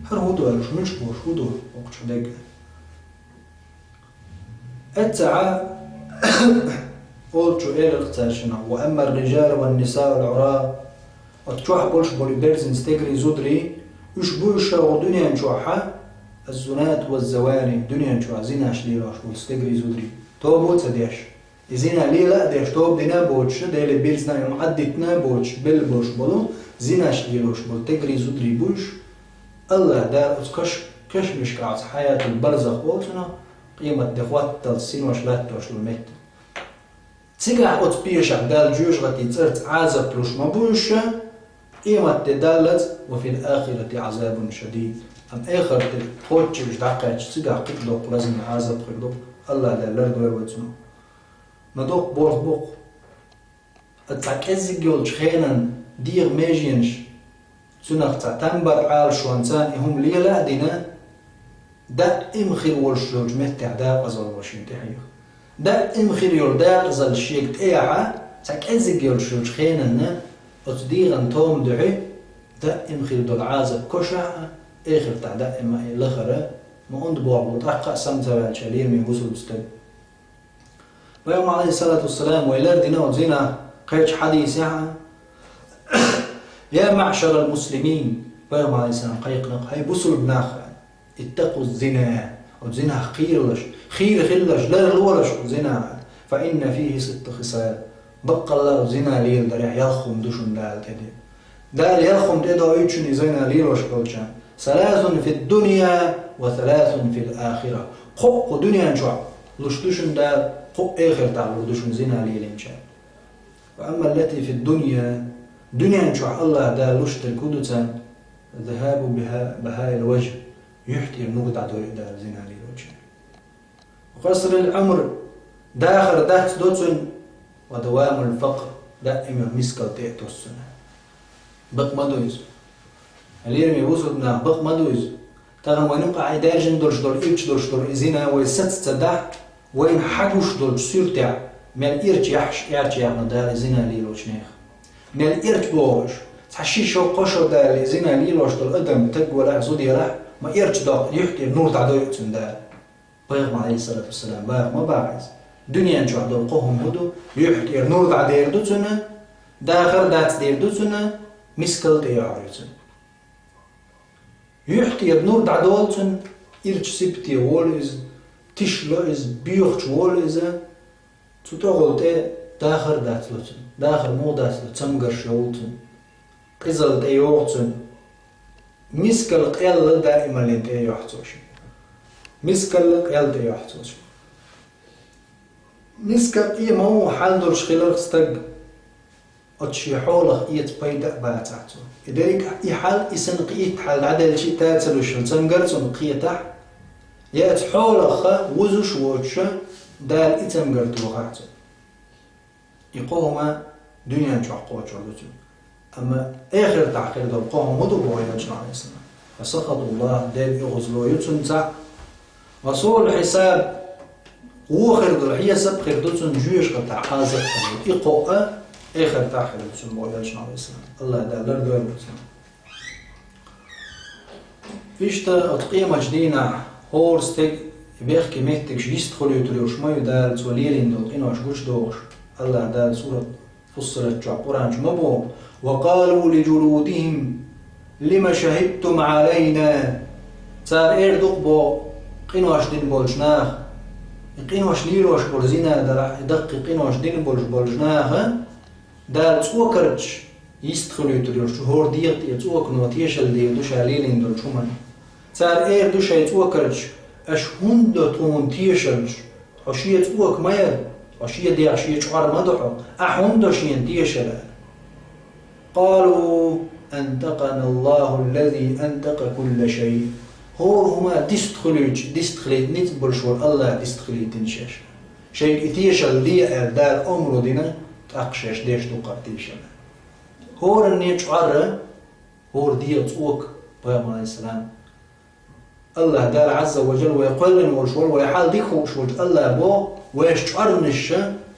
ХӀара хӀун ду аьлла, уьш мича бу, хӀун ду хӀокху чу дерг? Эццахь олучу элира цаьршинна: «وأما الرجال والنساء العراة». Оцу чохь болуш болу берзан стегарий, зударий, уьш бу уьш ша хӀокху дуьнен чохь «الزناة والزواني», дуьнен чохь зинаш лелош болу стегарий, зударий, тоба а ца деш. И зина лела а деш, тоба дина а боцуш, Деле бирзина а, Ӏаддитина а боцуш, белла болуш болу, зинаш лелош болу стегарий, зударий бу уьш. АллахӀ Дала оцу каш-, кешнашкахь, оцу хьаятул барзах олу цунах, къематде хӀотталц синош латтош долу метта. Цигахь оцу пешахь Дала жоьжахатин цӀарца Ӏазап луш ма бу уьш, къематде даллалц, «وفي الآخرة عذاب شديد». Амма эхарте кхоччуьш дӀакхаьчча, цигахь кхин а доккха лазаме Ӏазап хир ду, АллахӀ Дала лардойла вай цунах. Ма доккха борз бу-кх. Цхьа кӀеззиг йолчу хенан дегӀан меженаш, цунах цхьа там бар Ӏалашонца и хӀума лела а дина, даим хир волуш йолчу меттехь дакъазалла шена тӀехьеха. Даим хир йолу дакъазалла шега тӀеяхьа, цхьа кӀеззиг йолуш йолчу хенанна оцу дегӀан тома дуьхьа даим хир долу Ӏазап кошахь а, эхартахь даим а и лахара, ма онда боху, тӀаккха а сам ца ваьлча, лераме бусулба стаг. Пайхамар, алейхиссалату вассалам, вай лардина оцу зина кхечу хьадисехь: «يا معشر المسلمين», Пайхамар, алейхиссалам, кхайкхина-кх: «ХӀай бусулба нах, اتقوا الزنا», оцу зинах кхералаш, хийра хилалаш, ларлолаш оцу зинах. فإن فيه ست خصال. Баккъалла а зина леладарехь ялх хӀума ду шуна Дала тӀедеъна. Дала ялх хӀума тӀедоуьйту шуна и зина лелош болчарна. ثلاث في الدنيا وثلاث في الآخرة. Кхоъ кху дуьнен чохь луш ду шуна Дала, кхоъ эхартахь лур ду шуна зина лелийначарна. وأما التي في الدنيا, дуьнен чохь АллахӀа Дала луш дерг хӀун ду царна? ذهاب بها-، بهاء الوجه, юьхь тӀера нур дӀадойу Дала зина лелочарна. وقصر العمر, дахар дацдо цуьнан, ودوام الفقر, даиман мискал тӀе а тосу цуьнан. Бакъ ма ду иза. Лераме бусулба нах, бакъ ма ду иза. Тахана вайн юкъахь и даьржина долуш долу, ирча долуш долу и зина вай саца ца дахь, вайна хьагуш долчу суьртехь мел ирча яхьаш, ирча яхна Дала и зина лелочу нехан. Мел ирча бохуш, цхьа ши шо, кхо шо Дала и зина лелош долу адам таг валахь, зуда ялахь, ма ирча доккху, юьхь тӀера нур дӀадойу цуьнан Дала. Пайхамар, алейхиссалату вассалам, баха ма баха иза. Дуьнен чохь долу кхо хӀума хӀун ду? Юьхь тӀера нур дӀадер ду цуьнан, дахар дацдер ду цуьнан, мискал тӀе йохьур ю цуьнан. Юьхь тӀера нур дӀадолу цуьнан, ирча сибате волу иза, тишло иза, боьхачу волу иза, цу тӀехула тӀе дахар дацло цуьнан, дахар муха дацло, цамгарш йолу цуьнан. Къизалла тӀе йогӀу цуьнан. Мискал къелла даималлин тӀе йохьу цо шен. Мискалла къел тӀе йохьу цо шен. Мискал къе ма ву хьал долуш хиларх стаг, оцу шен хьолах эца пайда а бацахь цо. И дерриг а и хьал, и санна кхин итт хьал дӀаделчи а, тацалуш йолу цамгар цунна кхетахь, я оцу хьолах вузуш воцуша Дала и цамгар тохахь цунна. И кхо хӀума дуьнен чохь кхочур ду цуьнан. Амма эхартахь хир долу кхо хӀума ду боху элчано, алейхиссалам. فسخط الله, Делан оьгӀазло ю цуьнан цхьаъ. وسوء الحساب, вон хир долу хьесап хир ду цуьнан, жоьжахатахь Ӏазап хир ду. И кхоъ а эхартахь хир ду цуьнан боху элчано, алейхиссалам. АллахӀ Дала лардойла цуьнан. Иштта оцу къематчу дийнахь хӀора стеган бехке меттигаш йистхуьлуьйтур йолуш ма ю Дала, цо лелийна долу къинош гучудохуш. АллахӀ Дала сурат Фуссилат чохь Къуръан чу ма боху: وقالوا لجلودهم لم شهدتم علينا. Цара эр ду-кх боху къинош дина болчу наха, и къинош лелош болу, зина дарахь, и даккхий къинош дина болуш болчу наха, Дала цӀокарчаш йистхуьлуьйтур йолуш, хӀора дегӀан тӀе цӀокано тешалла дийр ду ша лелийна долчу хӀуманна. Цара эр ду шайн цӀокарчаш: «Аша хӀунда до тхуна тешаллаш? Хьо шен цӀока ма яра, хьо шен дегӀ, шен чкъор ма ду хьо, ахь хӀунда до шена тешалла?» قالوا أنطقنا الله الذي أنطق كل شيء. ХӀора хӀума дистхуьлуьйтуш, дистхилийта ницкъ болуш волу АллахӀа дистхилийтина шаьш. Шайга и тешалла де аьлла, Дала омра дина, тӀаккха шаьш деш ду кхара тешалла. ХӀоранне чкъор, хӀора дегӀан цӀока, пайхамар, алейхиссалам, АллахӀ Дала Ӏазза ва Жалла вай кхоьллина волуш волу, вай хьал дика хууш волчу АллахӀа боху, вайша чкъорнаш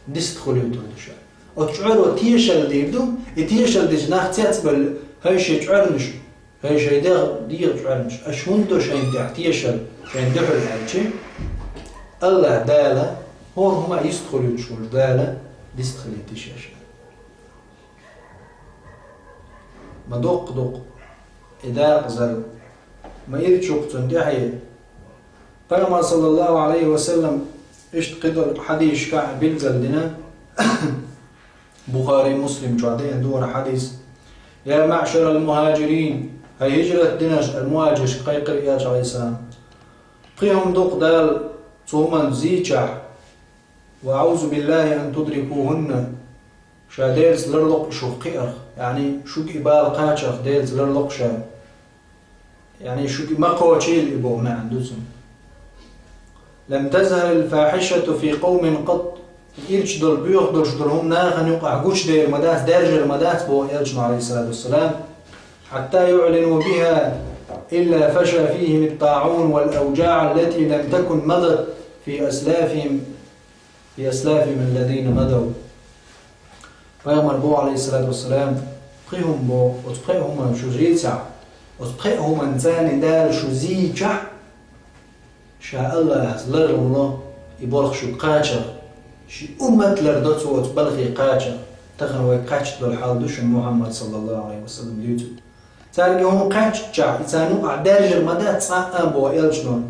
дистхуьлуьйтур ду ша. Оцу чкъоро тешалла дийр ду, и тешалла дича нах цецбелла: «ХӀай шен чкъорнаш, хӀай шайн дегӀ, дегӀан чкъорнаш, аша хӀунда до шайна тӀехь тешалла, шайна дуьхьал?» аьлча, АллахӀ Дала хӀора хӀума йистхуьлуьйтуш волчу Дала дистхилийта шаьш. Ма доккха ду-кх и дакъазалла, ма ирча ю-кх цунна тӀаьхье. Пайхамар, саллаллаху алейхи ва саллам, иштта кхидолу хьадисашкахь билгалдина, Бухари, Муслим чохь деана ду хӀара хьадис: «Я маъшарал мухаджирин», хӀай хӀижрат динарш, ал-мухаджиршка кхайкхира элча, алейхиссалам. Пхи хӀума ду-кх Дала цу хӀуманна зийчахь, «وأعوذ بالله أن تدركوهن», ша Делаца ларло-кх и шух кхиарх, яъни шуьга и бала кхачарх Делаца ларло-кх ша, яъни шуьга и ма кхочийла и боху маьӀна ду цуьнан. «لم تظهر الفاحشة في قوم قط», ирча долу, боьха долуш долу хӀума нахана юкъахь гучудер ма дац, даьржар ма дац, боху элчано, алейхиссалату вассалам, «حتى يعلنوا بها إلا فشى فيهم الطاعون والأوجاع التي لم تكن مضت في أسلافهم في أسلافهم الذين مضوا». Пайхамар боху, алейхиссалату вассалам, пхи хӀума боху, оцу пхи хӀуманна шу зийцахь, оцу пхи хӀуманна царна Дала шу зийчахь, ша АллахӀаца ларло и болх шуьга кхачарх, шен уммат лардо цо оцу балхе кхачарх, тахана вай кхача долу хьал ду шуна, Мухьаммад, саллаллаху алейхи ва саллам, дуьйцург. Цаьрга и хӀума кхаьччахь, и царна юкъахь даьржар ма дац цкъа а, боху элчано.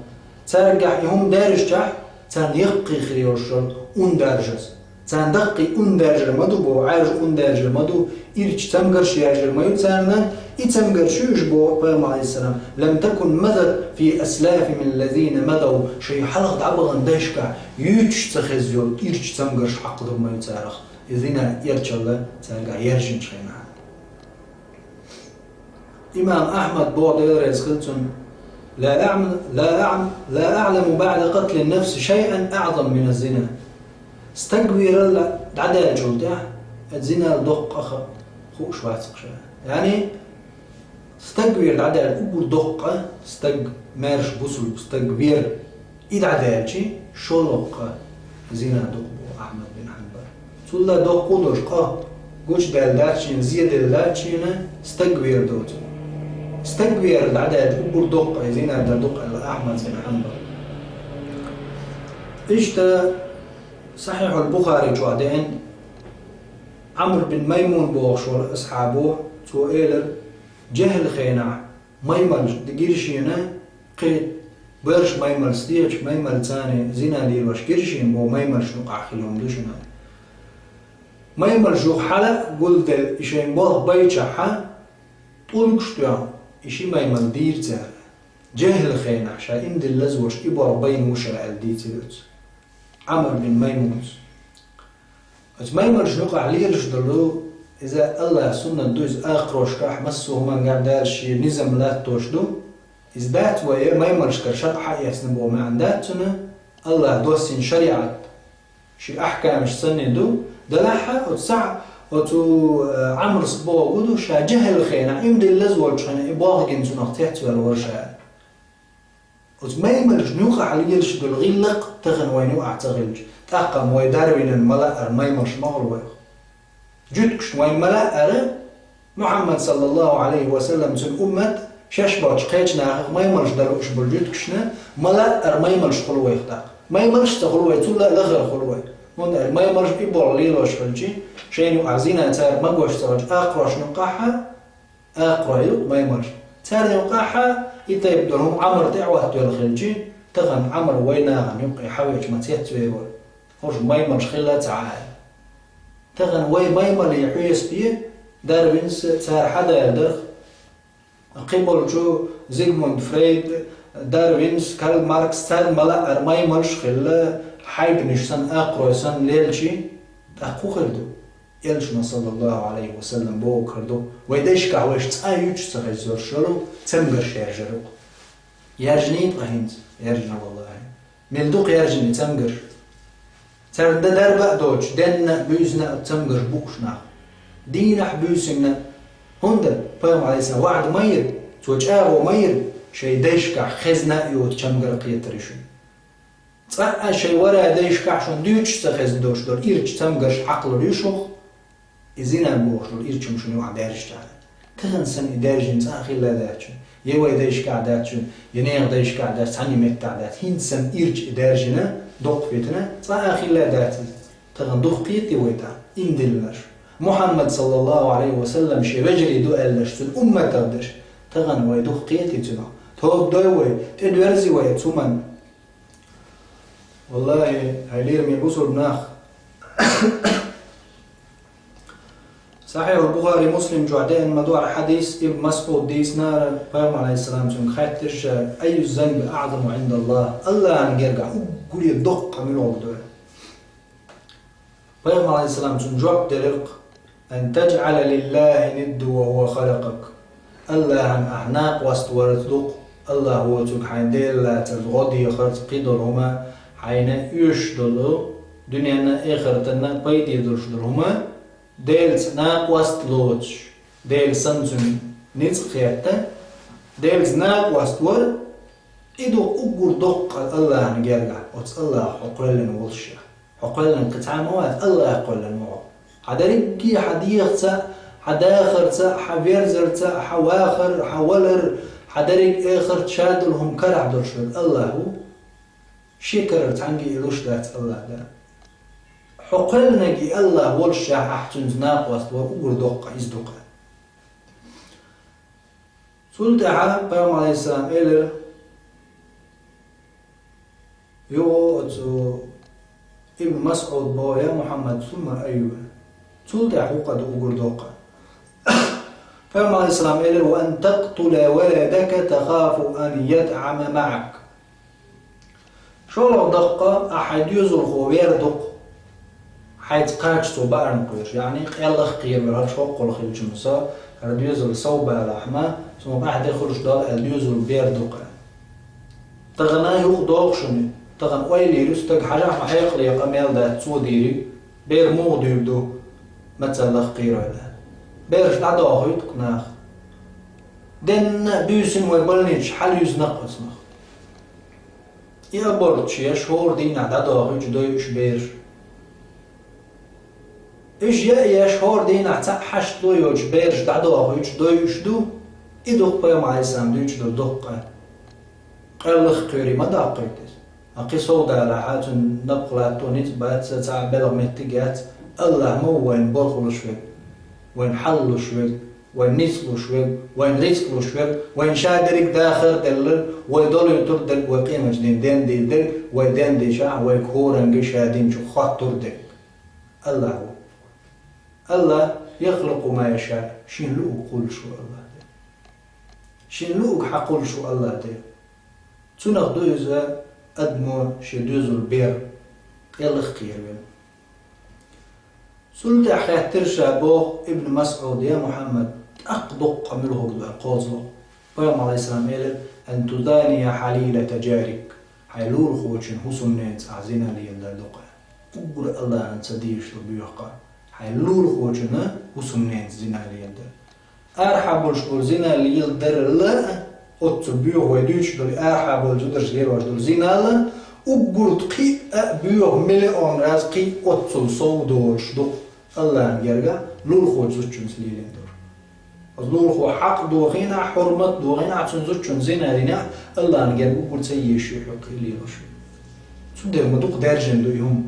Цаьргахь и хӀума даьржчахь, царна яккхий хир йолуш йолу ун даржаза. Царна даккхий ун даьржар ма ду бо, Ӏаьржа ун даьржар ма ду, ирча цамгарш яьржар ма ю царна, и цамгарш ю уьш бо, пайхамар, алейхиссалам, «لم تكن مضت في أسلافهم الذين مضوا», шайн хьалха дӀабахана дайшкахь юьйцуш ца хеза йолу ирча цамгарш хьакхадур ма ю царах, и зина, эрчалла цаьргахь яьржинчу хенахь. Имам Ахьмад боху, Дела реза хила цунна: «لا أعم-، لا أعم-، لا أعلم بعد قتل النفس شيئا أعظم من الزنا». Стаг вералла дӀадаьллачул тӀаьхьа, оцу зинал доккха къа хууш вац-кх ша. Яъни, стаг вер дӀадаьлла уггар доккха къа, стаг, маьрша бусулба стаг вер, и дӀадаьлча, шолгӀа къа зина ду-кх боху Ахьмад бин Хьанбал. Цул а доккха долуш къа гучудаьлла дац шена, зеделла дац шена, стаг вер доцург. Стаг вер дӀадаьлча уггар доккха къа зина дар ду-кх аьлла Ахьмад бин Хьанбал. Иштта Сахьихьул Бухари чохь деана, Ӏамр бин Маймун бохуш волу асхьабо, цо элира: «ЖехӀил хенахь маймалш гира шена, кхин берш маймалш дечу, маймалш царна зина лелош гира шена», боху, маймалшна юкъахь хилла хӀума ду шуна. Маймалш юха хьала а гулделла, и шайн болх байчахьа, тӀулгаш тоьхна, и ши маймал дийра цара. ЖехӀил хенахь ша имдилла лазош и болх байна ву ша аьлла дийцира оцу Ӏамр бин Маймунас. Оцу маймалшна юкъахь лелаш долу, иза Аллахьан суннат ду, иза акхарошкахь, массо а хӀумангахь Дала шен низам латтош ду. Иза дац вай маймалшкара шарӀ хьаэцна боху маьӀна дац цуьнан, Аллахьа доссийна шариӀат шен ахькамаш санна ду, делахь а оцу сахь-, оцу, э, Ӏамрас бохург ду, ша жехӀил хенахь, имдилла лаза волчу хенахь, и болх гина цунах цецваьлла вара ша. Оцу маймалшна юкъахь лелаш долу гӀиллакх тахана вайна юкъахь ца хилча, тӀаккха-м вай Дарвинан ма лаьара маймалш ма хуьлу вайх. Жуьгташна вайна ма лаьара, Мухьаммад, саллаллаху Ӏалайхи ва саллам, цуьнан уммат шаьш болчу кхечу нахах маймалш дан лууш болу жуьгташна ма лаьара маймалш хуьлу вайх тӀаккха. Маймалш а ца хуьлу вай, цул а лахара хуьлу вай. ХӀунда аьлча маймалш и болх лелош хилча, шайна юкъахь зина цара магош ца хилча, акхарошна юкъахь а, акхарой ю-кх маймалш. Царна юкъахь а и тайпа долу хӀума Ӏамр тӀе а хӀоттавелла хилча, тахана Ӏамр вай нахана юккъе хьавеча ма цецвер вара. ХӀорш маймалш хилла а ца Ӏа аьлла. Тахана вай маймале хьесап е, Дарвинс цара хьадаьлла дарх, кхин болчу Зигмунд Фрейд, Дарвинс, Карл Маркс, царна ма лаьара маймалш а хилла, хьайбанаш санна, акхарой санна лелча, тӀаккха хӀун хир ду? Элчано, саллаллаху Ӏалайхи ва саллам, бохург ду, вай дайшкахь вайша цкъа а юьйцуш ца хезаш йолу цамгарш яьржира-кх. Яьржиний ткъа хӀинца? Яьржина, валлахӀи. Мел дукха яьржина и цамгарш. Царна дан дарба а доцуш, денна а, буьйсанна а цамгарш бууш нах. Дийнахь а, буьйсанна а. ХӀунда пайхамар, Ӏалайхиссалам, ваӀда ма йира, цо чӀагӀо ма йира, шайн дайшкахь хезна а йоцу чамгар кхетар ю шуна. Цкъа а шайн вара дайшкахь шуна дуьйцуш ца хезна долуш долу ирча цамгарш хьакхалур ю шух, и зина бохуш долу ирча хӀума шуна юкъахь даьржича. Тахана санна и даьржина цкъа а хилла дац шуна. Я вай дайшкахь дац шуна, я нехан дайшкахь дац, цхьанна меттахь дац. ХӀинца санна ирча и даьржина, доккха фитна, цкъа а хилла дац иза. Тахана дукха кхетий вай тӀаккха, имдиллинарш? Мухьаммад, саллаллаху Ӏалайхи ва саллам, шен вежарий ду аьлларш, цуьнан умматах дерш. Тахана вай дукха кхетий цунах? Тоба дой вай, тӀедоьрзи вай оцу хӀуманна? ВаллахӀи, хьай лераме бусулба нах. Сахьихьул Бухари, Муслим чохь деана ма ду хӀара хьадис, Ибн МасӀуда дийцинера, пайхамар, Ӏалайхиссалам, цуьнга хаьттира ша: «أي الذنب أعظم عند الله؟» Аллахьан гергахь уггаре доккха къа муьлха ду? Пайхамар, Ӏалайхиссалам, цунна жоп делира-кх: «أن تجعل لله ندا وهو خلقك». Аллахьан ахь накъост вар ду-кх, Аллахь воцург хьайна Дела лацарца, гӀо дехарца, кхидолу хӀума, хьайна оьшуш долу, дуьненна а, эхартанна а пайде долуш долу хӀума, Делаца накъост лоцуш, Дела санна цуьнан ницкъ хетта, Делаца накъост вар, и ду уггар доккха къа Аллахьан гергахь, оцу Аллахьах хьо кхоьллина волуш. Хьо кхоьллина кхин цхьа а ма вац, Аллахь кхоьллина ву хьо. Хьан дерриге, хьан дегӀаца, хьан дахарца, хьан верзарца, хьан вахар, хьан валар, хьан дерриг а эхарт ша долу хӀума карахь долуш верг Аллахь ву. Шен карара цхьаьнгге а луш дац Аллахь Дала. Хьо кхоьллинарг и Аллахь волуш, ахь цуьнца накъост вар уггар доккха къа, иза ду-кх. Цул тӀаьхьа пайхамар, Ӏалайхиссалам, элира: «Юха оцу Ибн МасӀуд боху: «Я Мухьаммад, сумма айю?» Цул тӀаьхьа хӀун къа ду уггар доккха? Пайхамар, алейхиссалам, элира: «Ва ан такътула валадака тахафу ан ятӀама маӀак». ШолгӀа доккха, ахь хьайн доьзалхо вер ду-кх, хьайца кхача цо баарна кхоьруш, яъни къеллах кхеравелла, хӀара хӀоккхул хилча-м со, хӀара доьзал сов балахь-м, цунах ахь де хуьлуш дола аьлла доьзал бер ду-кх. Тахана юха догӀу шуна, тахана ойла йийр ю стаг, хьажахь, ма хьекъале къамел дац цо дийриг, бер муха дуьйр ду, мацаллах кхеравелла. Бераш дӀадохуьйту-кх наха. Денна а буьйсанна вай больниче хьалаюьзна-кх оцунах. И аборташ еш хӀора дийнахь дӀадохуьйтуш дойуш бераш. Уьш яа еш хӀора дийнахь цхьаъ хьашт ло йоцуш бераш дӀадохуьйтуш дойуш ду, и ду-кх Пайхамар, алейхиссалам, дуьйцуш долу доккха къа. Къеллах кхоьрий ма даккхийта иза. Ткъа кхин сов далахь, цуьнан напха латто ницкъ бац, цхьа белхан меттиг яц, АллахӀ ма ву вайна борхӀалуш верг, вайна хьал луш верг, вайна ницкъ луш верг, вайна рицкъ луш верг, вайна ша дерриг дахар а делларг, вай долуьйтур дерг, вай къематдийнахь ден дийр дерг, вай ден дийшахь, вай хӀоранга ша динчух хоттур дерг. АллахӀ ву. АллахӀ: «Яхлукъу ма яшаъ», шена луург кхуллуш ву АллахӀ дерг. Шена луург хьакхуллуш ву АллахӀ дерг. Цунах ду иза адамо шен доьзал бер, къеллах кхеравелла. Цул тӀаьхьа хаьттира ша, боху Ибн МасӀуда: «Я Мухьаммад, тӀаккха доккха къа муьлха ду аьлла кхозлагӀа?» Пайхамар, алейхиссалам, элира: «Ан тузания хьалилата джарик», хьайн лулахочун хӀусамненца ахь зина леладар ду-кх. Уггар АллахӀана ца дезаш ду боьха къа, хьайн лулахочун хӀусамненца зина леладар. Арахьа болуш болу зина леладарал а, оццул боьха вай дуьйцуш долу арахьа болчу зударша лелош долу зинал а, уггар кхин а боьха миллион раз кхин а оццул сов долуш ду-кх АллахӀан гергахь лулахочу зудчуьнца лелийна долуш. Оцу лулахо хьакъ дохийна, хьурмат дохийна, цуьнан зудчунна зина дина, АллахӀан герга уггар ца езаш ю хьо кхин а лелош. Цундела ма дукха даьржина ду и хӀума.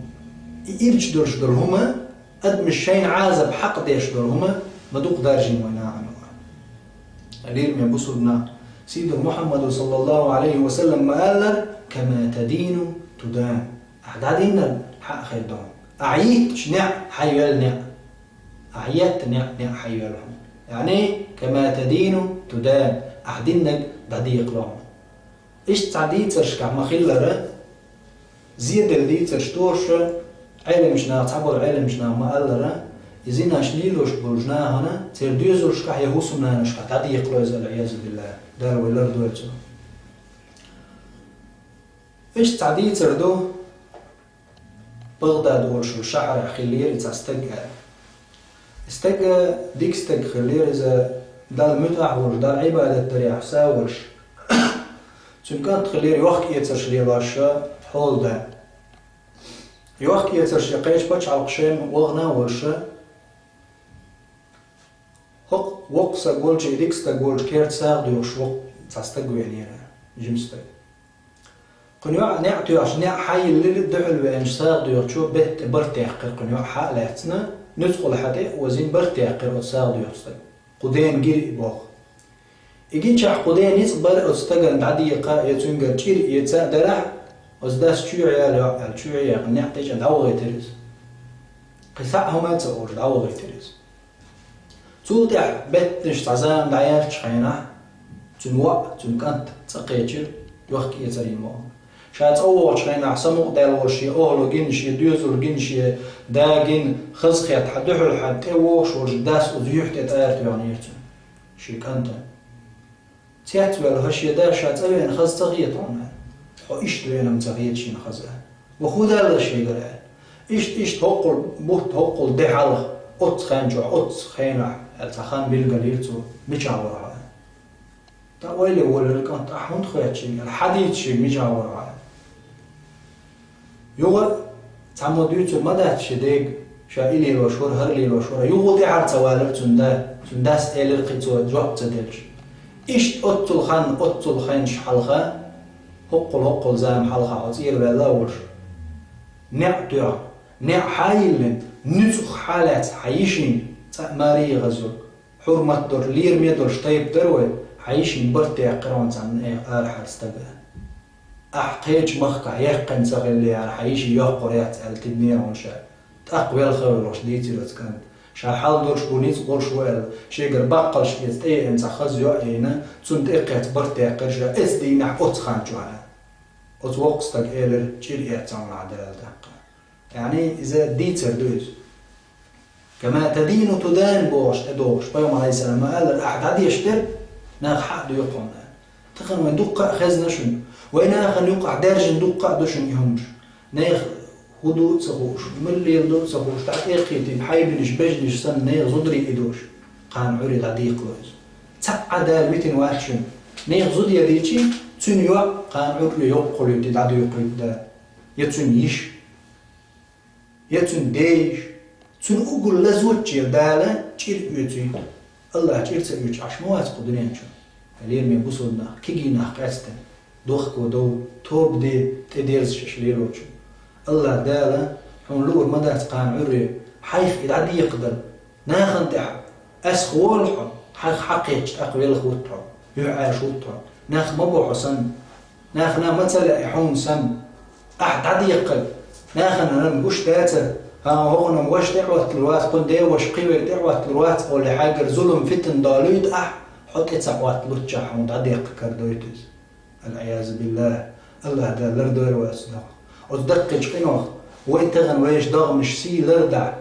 И ирча долуш долу хӀума, адамаш шайна Ӏазап хьакъ деш долу хӀума ма дукха даржийна вайн нахана ван. Лераме бусург нах, Сийдо Мухьаммадо, саллаллаху алейхи ва саллам, ма-аллара: «Кама тадину тудан». Ахь дӀадиннарг хьан а хир ду хьуна. Ахь йитташ неӀ хьан йоьлла неӀ. Ахь етта неӀ, неӀ хьан йоьлла хьуна. Яъни, «Кама тадину тудан», ахь диннарг дӀадекъало хьуна. Иштта цхьа дийцаршкахь ма-хиллара, зеделла дийцарш тоша, Ӏеламчу наха, цхьаболу Ӏеламчу наха ма-аллара, и зинаш лелош болчу нахана, церан доьзалшкахь я хӀусамнанашкахь дӀадекъало иза, аль-Ӏиязу биллахӀ, Дала вай лардойла цунах. Иштта цхьа дийцар ду, Багъдад волуш шахьарахь хиллера и цхьа стаг аьлла. И стаг дика стаг хиллера, иза Далла муьтӀахь волуш, Далла Ӏибадат дарехь са волуш. Цуьнан кӀант хиллера йохк-эцарш лелош хьолада. Йохк-эцарш я кхечу пачхьалкхашна вахана а волуш, хӀокху воккха стаг волчу, и дика стаг волчу керта сагӀа доьхуш воккха цхьа стаг веанера, жима стаг. Кхуьнан йоӀ неӀ тоьхча, неӀ хьайиллира, дуьхьал веанчу сагӀа доьхучо бетта тӀе барт яьккхира, кхуьнан йоӀ хьа а лаьцна, нуьцкъала хьа тӀе а озийна барт яьккхира оцу сагӀа доьхучу стага. Кху дена гира и боху. И гичахь кху ден ницкъ бара оцу стагана дӀадекха а, я цуьнгара чӀир эца а дарахь, оцу дас чоьхьа яла йоӀ аьлла, чоьхьа яьккхина неӀ тӀечӀа дӀавахийтира иза. Кхин схьа а хӀума а ца олуш, дӀавахийтира иза. Цул тӀаьхьа беттанаш цхьа зама дӀаяьллачу хенахь, цуьнан воӀ, цуьнан кӀант цӀа кхечира, йохк-эцар йина вахана. Ша цӀа вогӀучу хенахь, самукъадаьлла волуш шен охӀла гина, шен доьзал гина, шен да гина, хазахетта, хьан дуьхьал хьан тӀе вогӀуш волчу дас оцу юьхь тӀе тӀара тоьхнера цуьнан, шен кӀантана. Цецваьлла, хӀан шен да ша цӀа веана хаза ца хета хьуна? Хьо иштта веана-м ца хета шена хаза. Ва хӀун даьлла шегара? Иштта, иштта хӀоккхул бутт, хӀоккхул де хьалха, оццу хенчохь, оццу хенахь, аьлла, цхьа хан билгалйира цо, мичахь вара хьо? ТӀаккха ойла воллира кӀант, ахь хӀунда хоьтту шега, аьлла, хьан дийца шега, мичахь вара хьо? Юха цхьаммо дуьйцур ма дац шен дега, ша и лелош вара, хӀара лелош вара. Юха тӀаьхьара ца валира цуьнан да, цуьнан дас элира кхин цо жоп ца делча. Иштта оццул хан, оццул хенаш хьалха, хӀоккхул-хӀоккхул зама хьалха хьо цӀера ваьлла а волуш, неӀ тоьхна, неӀ хьа а йиллина, нуьцкъах хьа а лаьцна хьан йишина цкъа а маре а хазург, хьурмат долуш, лераме долуш тайпа дара вай, хьан йишина барт яьккхира хьуна цхьана арахьара стага. Ахь кхечу махкахь яьккхина ца хиллехьара, хьан йиша йоккхур яц аьлла тидаме хьуна ша. ТӀаккха велха а велахь дийцира оцу кӀанта. Ша хьал долуш ву, ницкъ болуш ву аьлла, шегара баккхалш эца тӀе а еана, цхьа хаза йоӀ а йина, цунна тӀе а кхетта барт даьккхира ша оцу дийнахь, оцу хан чохь. Оцу воккхачу стага элира: «ЧӀир эцна ахь Дала тӀаккха». Яъни иза дийцар ду иза. «Кама тадину тудан», бохуш, тӀедогӀуш, пайхамар Ӏалайхиссалам ма-аллара, ахь дӀадеш дерг нах хьа а доькху хьуна. Тахана вайн дуккха а хезна шуна. Вайн нахана юкъахь даьржина дуккха а ду шуна и хӀумаш. Нехан хӀун ду а ца хууш, мила леладо а ца хууш, дӀатӀекхийтина хьайбанаш, бежнаш санна, нехан зударий идош, кхана Ӏуьйре дӀадекхало иза. Цхьа а Дала витина вац шуна. Нехан зуда ян дийчи, цуьнан йоӀ кхана Ӏуьйре йоккхуьйтий, дӀадоькхуьйтий Дала. Я цуьнан йиша. Я цуьнан дейиша, цуьнан уггар лазоччера Дала чӀир оьцуьйту. АллахӀа чӀир ца оьцуш Ӏаш ма вац кху дуьнен чу. Лераме бусулба нах, кегий нах къаьстина, дохко дов, тоба де, тӀедерза шаьш лелочун. АллахӀа Дала хьуна луур ма дац кхана Ӏуьйре, хьайх и дӀадекхадар. Нахана тӀехь ас хӀола хьо, хьайх хьакхетча тӀаккха велха вутту хьо, юьхьӀаьржа вутту хьо. Нах ма бо хьо санна. Нахана ма ца лаьа хьуна санна. Ахь дӀадекхарг нахана гуш дацара. ХӀан, хӀокхунна ваша тӀе а Ӏотталур вац, кхунна ден ваша кхин верг тӀе а Ӏотталур вац олий, хьайгара зулам, фитна долуьйту ахь, хьо тӀе ца Ӏотталуччахь хьуна дӀадеккха карадойту иза. Аль-Ӏиязу биллахӀ, АллахӀа Дала лардойла вай оцу дагӀах. Оцу даккхийчу къинойх вай тахана вешан догӀмаш сий лардахь,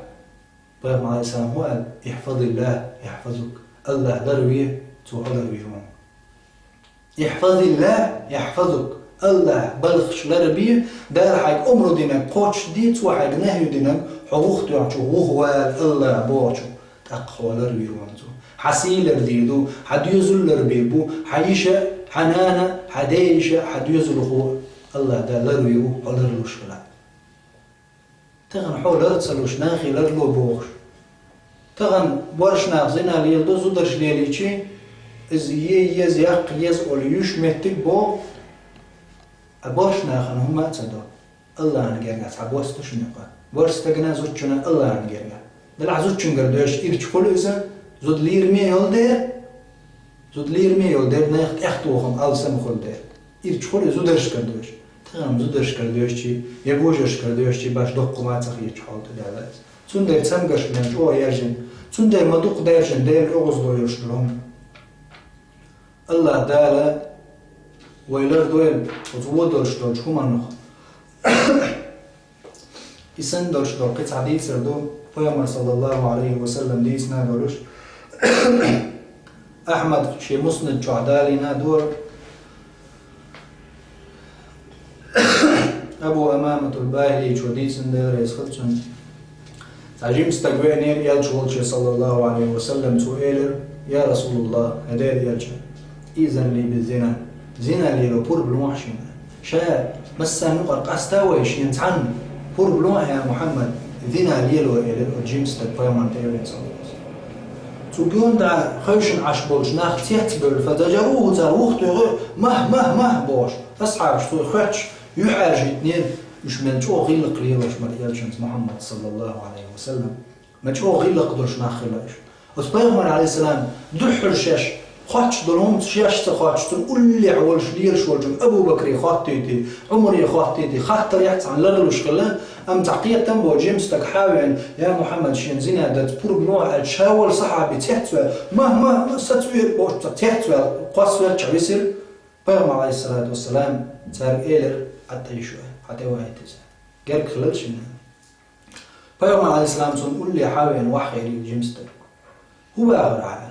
пайхамар Ӏалайхиссалам хӀун аьлла: «ИхьфазиллахӀ яхьфазук». АллахӀ ларве, цо хьо ларвийр ву. «ИхьфазиллахӀ яхьфазук». АллахӀа балхаш ларбе, Дала хьайга омра динарг кхочушде, цо хьайга нахӀю динарг, хьо вухатоьхначу вухавала АллахӀа бохучу, тӀаккха хьо ларвийр ву цо. Хьан сий лардийр ду, хьан доьзал ларбийр бу, хьан йиша, хьан нана, хьан ден йиша, хьан доьзалхо. АллахӀа Дала ларвийр ву, хьо ларлуш хила. Тахана хьо лар ца луш, нахе ларло бохуш. Тахана боьрша нах зина леладо, зударша лелийчи, иза е еза, яккха еза олу юьш меттиг боху, а боьрша нахана хӀумма а ца до. АллахӀана гергахь цхьа бос ду шуна юкъа. Боьрша стагана, зудчунна АллахӀана гергахь. Делахь зудчуьнгара доьшуш ирча хуьлу иза, зуда лераме йолу дела, зуда лераме йолу дела, нехан тӀехтохам алсам хуьлу дела. Ирча хуьлу иза зударшкара доьшуш. Тахана зударшкара доьшучий, я божаршкара доьшучий баш доккха ма ца хеташ хьолта даьлла иза. Цундела цамгарш мел чӀогӀа яьржина, цундела ма дукха даьржина Делан оьгӀазло йолуш долу. АллахӀа Дала вай лардойла оцу вон долуш долчу хӀуманнах. И санна долуш долу кхин цхьа дийцар ду, пайхамар, саллаллахӀу Ӏалайхи ва саллам, дийцина долуш. Ахьмад шен Муснад чохь далийна долу. Абу Умаматул БахӀилийчо дийцина, Дела реза хуьлда цунна. Цхьа жима стаг веанера элча волчу, саллаллахӀу Ӏалайхи ва саллам, цо элира: «Я РасулаллахӀ, хӀай Делан элча, изан ли би зина, зина лело пурба лохьа шена». Ша массарна юкъара къаста вай шена цхьанна: «Пурба лохьа, я Мухьаммад, зина лело», — элира оцу жима стага пайхамарна тӀе а веана, саллаллахӀу Ӏалайхи ва саллам. Цу гонна хевшина Ӏаш болчу нах цецбевлла, фа зажарухӀу, цара вухатоьху, «Махь, махь, махь», — бохуш. Асхьабаш цо хоьттуш, юьхьӀаьржийтинера, уьш мел чӀогӀа гӀиллакх лелош бара элчанца Мухьаммад, саллаллахӀу Ӏалайхи ва саллам. Ма чӀогӀа гӀиллакх долуш нах хилла уьш. Оцу пайхамар, Ӏалайхиссалам, дуьххьара шаьш кхоччуш долу хӀума шаьш ца кхоччуш, цунна уллехь волуш лелаш волчу Абу Бакре хоттуьйтий, Ӏумаре хоттуьйтий, хаттар яц цхьаьна ларлуш хилла, амма цхьа кхетам боцу жима стаг хьа а веана: «Я Мухьаммад, шена зина дац, пурба лохьа», — аьлча, ша волу сахьаби цецваьлла: «Ма, ма, ма, сацве», — бохуш, цхьа цецваьлла, кхоссавелча висира. Пайхамар, Ӏалайхиссалату вассалам, цаьрга элира: «Ӏад айшо, хьан тӀе вахийта иза. Герга хилла шена». Пайхамар, Ӏалайхиссалам, цунна улле хьа а веана, вахьа хилира жима стаг. «ХӀун бахара хьан?»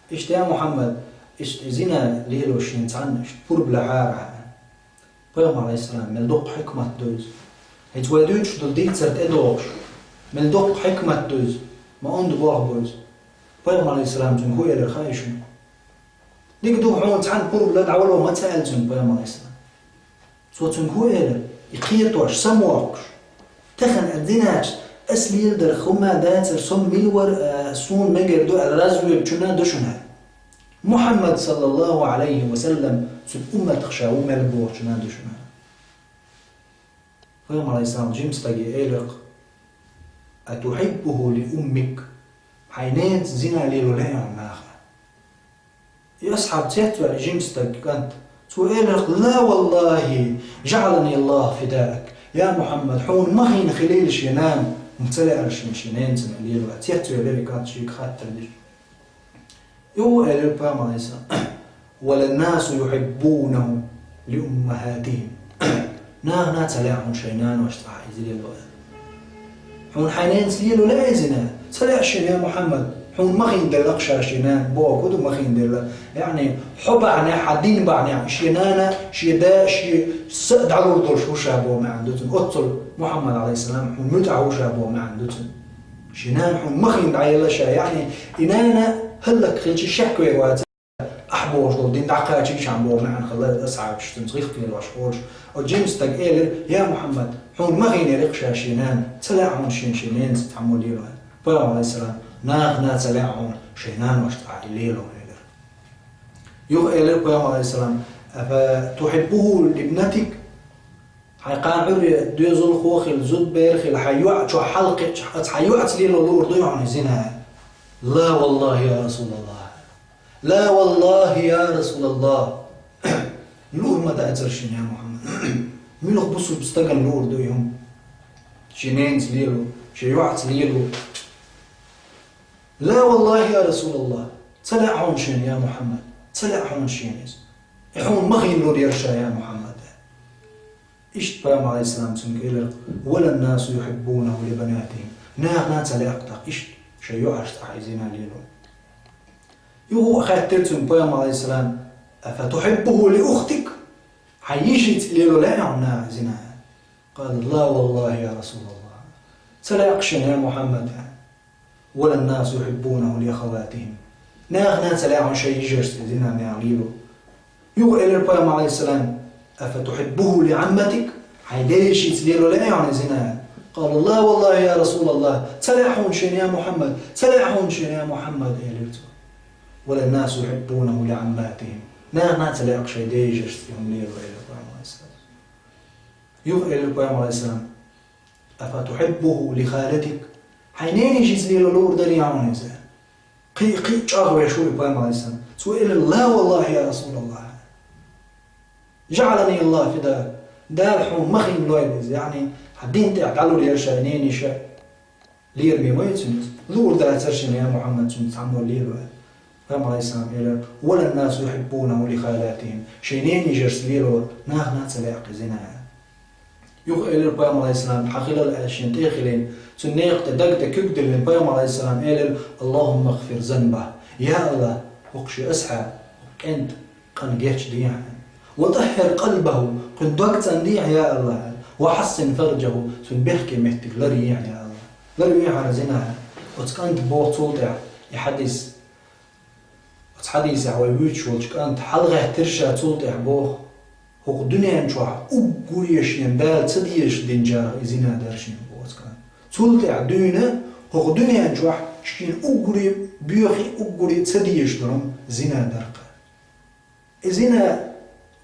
«Иштта, я Мухьаммад, иштта зина лело шена цхьанна, иштта пурба лахьара хьан». Пайхамар, Ӏалайхиссалам, мел доккха хьикмат ду иза. ХӀинца вай дуьйцуш долу дийцар тӀедогӀуш, мел доккха хьикмат ду иза, ма онда гӀоргӀа бу иза. Пайхамар, Ӏалайхиссалам, цуьнга хӀун элира хаьий шуна? Дика ду хьуна цхьанна пурба лан, дӀавало ма ца аьлла цуьнга пайхамар, Ӏалайхиссалам. Цо цуьнга хӀун элира? И кхетош, самавоккхуш. Тахана а зиначу ас леладарх хӀумма дацара, со мила вара, а, суна мегар ду аьлла, разведчунна ду шуна. Мухьаммад, саллаллахӀу Ӏалайхи ва саллам, цуьнан умматах ша ву мел бохучунна ду шуна. Пайхамар, Ӏалайхиссалам, жима стаге элира-кх: «Атухьиббуху ли уммик?» Хьайн ненаца зина лело лаьа хьуна наха? И асхьаб цецваьлла, жима стаг, кӀант, Цо элира: «Ла валлахи, жаӀалани Аллаху фидаак». Я Мухьаммад, хьуна ма хин хилийла шен нана, хӀума ца лаьара шен, шен ненацана лело. Цецвелира и кӀант шийга хаттар деш. Юха элира пайхамар Ӏалайхиссалам: «Валаннасу юхиббунаху лиуммахатихим». Наха ца лаьа хьуна шайн наношта цхьа иза лело. Хьуна хьайн ненца лело лаьа иза? Ца лаьа шена, я Мухьаммад. Хьуна ма хин делла ша шен нана, бохург ду ма хин делла. Яъни, хьо бахьанехь, хьан дин бахьанехь, шен нана, шен да, шен са а дӀалур долуш ву ша боху маьӀна ду цуьнан. Оццул Мухьаммад Ӏалайхиссалам хьуна муьтӀахь ву ша боху маьӀна ду цуьнан. Шен нана хьуна ма хин дӀаелла ша, яъни, и нана хӀаллакьхилча шек вер вац. Ахь бохуш долу дин дӀакхачийча боху маьӀна хилла асхьабаш цуьнца гӀиллакх лелош волуш. Оцу жима стага элира: «Я Мухьаммад, хьуна ма хин дера ша шен нана, ца лаьа хьуна шен, шен ненца цхьаммо лело». Пайхамар Ӏалайхиссалам: «Наха ца лаьа хьуна шайн наношта цхьа и лело», — элира. Юха элира пайхамар Ӏалайхиссалам: «Афа тухиббуху либнатик?» Хьайн кхана Ӏуьйре доьзалхо хилла, зудбер хилла, хьайн йоӀа чохь хьалакхиъча, аса хьайн йоӀаца лело луур дуй хьуна зина? «Ла валлахи, я Расулаллах». «Ла валлахи, я Расулаллах». Луур ма дацара шена, я Мухьаммад. Муьлха бусулба стагана луур ду и хӀума? Шен ненца лело, шен йоӀаца лело. «Ла валлахи, я Расулаллах». Ца лаьа хьуна шена, я Мухьаммад. Ца лаьа хьуна шена иза. И хьуна ма хин лур яра ша, я Мухьаммад. Иштта пайхамар Ӏалайхиссалам цуьнга элира: «Валаннасу юхиббунаху либанатихим». Наха ца лаьа-кх тӀаккха иштта шайн йоӀашца ахь и зина лело. Юха а хаьттира цуьнга пайхамар Ӏалайхиссалам: «Афа тухиббуху ли ухтик?» Хьайн йишица лело лаьа хьуна наха и зина? Къала: «Ла валлахи, я Расулаллах». Ца лаьа-кх шена, я Мухьаммад. «Валаннасу юхиббунаху ли ахаватихим». Наха ца лаьа хьуна шайн йижарца и зина наха лело. Юха элира пайхамар Ӏалайхиссалам: «Афа тухиббуху ли Ӏамматик?» Хьайн ден йишица лело лаьа хьуна и зина? Къала: «Ла валлахи, я Расулаллах». Ца лаьа хьуна шена, я Мухьаммад. Ца лаьа хьуна шена, я Мухьаммад, элира цо. «Валаннасу юхиббунаху ли Ӏамматихим». Наха ца лаьа-кх шайн ден йижарца и хӀума лело, элира пайхамар Ӏалайхиссалам. Юха элира пайхамар Ӏалайхиссалам: «Афа тухиббуху ли халатик?» Хьайн ненан йишица лело луур дарий хьуна иза? Кхин, кхин чӀагӀвеш ву и пайхамар Ӏалайхиссалам. Цо элира: «Ла валлахи, я Расулаллах. ЖаӀалани Аллаху фидаак». Дала хьуна ма хин лойла иза, яъни, хьан дин тӀехь дӀалур яра шайн ненан йиша. Лераме вай цуьнца. Луур дацара шена, я Мухьаммад, цуьнца цхьаммо лело. Пайхамар Ӏалайхиссалам элира: «Валаннасу юхиббунаху ли халатихим». Шайн ненан йижарца лело наха ца лаьа-кх и зина. Юха элира пайхамар Ӏалайхиссалам, хьан хилал аьлла шена тӀе а хилийна, цуьнан некха тӀе, даг тӀе куьг диллина пайхамар Ӏалайхиссалам элира: «Аллахумма гфир занбаху». Я Аллах, хӀокху шен асхьа, хӀокху кӀентан къан геч дехьа. «Ва таххир къалбаху», кхуьнан дог цӀандехьа, я Аллах. «Ва хьассин фарджаху», цуьнан бехке меттиг ларъехьа, я Аллах. Ларвехьара зина. Оцу кӀанта боху цул тӀаьхьа и хьадис. Оцу хьадисехь вай вуьйцуш волчу кӀанта хьалагӀаьттира ша цул тӀаьхьа боху: «ХӀокху дуьнен чохь уггаре шена Дала ца дезаш динчарах и зина дара шена», боху оцу кӀанта. Цул тӀаьхьа дуьйна хӀокху дуьнен чохь шена уггаре боьхий, уггаре ца дезаш долу зина дара-кх. И зина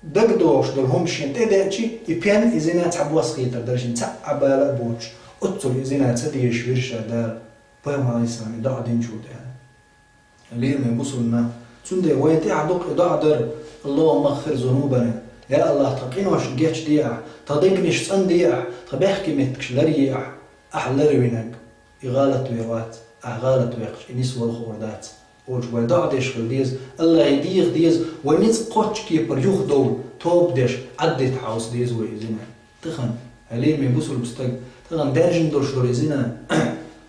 дагадогӀуш долу хӀума шена тӀедеъчи, и пен, и зина цхьабосса хетар дара шена, цхьа а бала а боцуш, оццул и зина ца дезаш вира ша Дала, пайхамар Ӏалайхиссалам и доӀа динчул тӀаьхьа. Лераме бусулба нах, цундела вайна тӀехь дукха и доӀа дара: «Аллахумма гфир зунубана». Я Аллах, тхан къиношна гечдехьа, тхан дегнаш цӀандехьа, тхан бехке меттигаш ларъехьа. Ахь ларвинарг и гӀалат вер вац, ахь гӀалат ваьккхича, и нисвала хуур дац. Олуш вай доӀа деш хила деза, Аллахье деха деза, вай ницкъ кхоччу кепара юхадовла, тоба деш, Ӏаддита хьовса деза вай и зина. Тахана, хьалийра мин бусулба стаг, тахана даьржина долуш долу и зина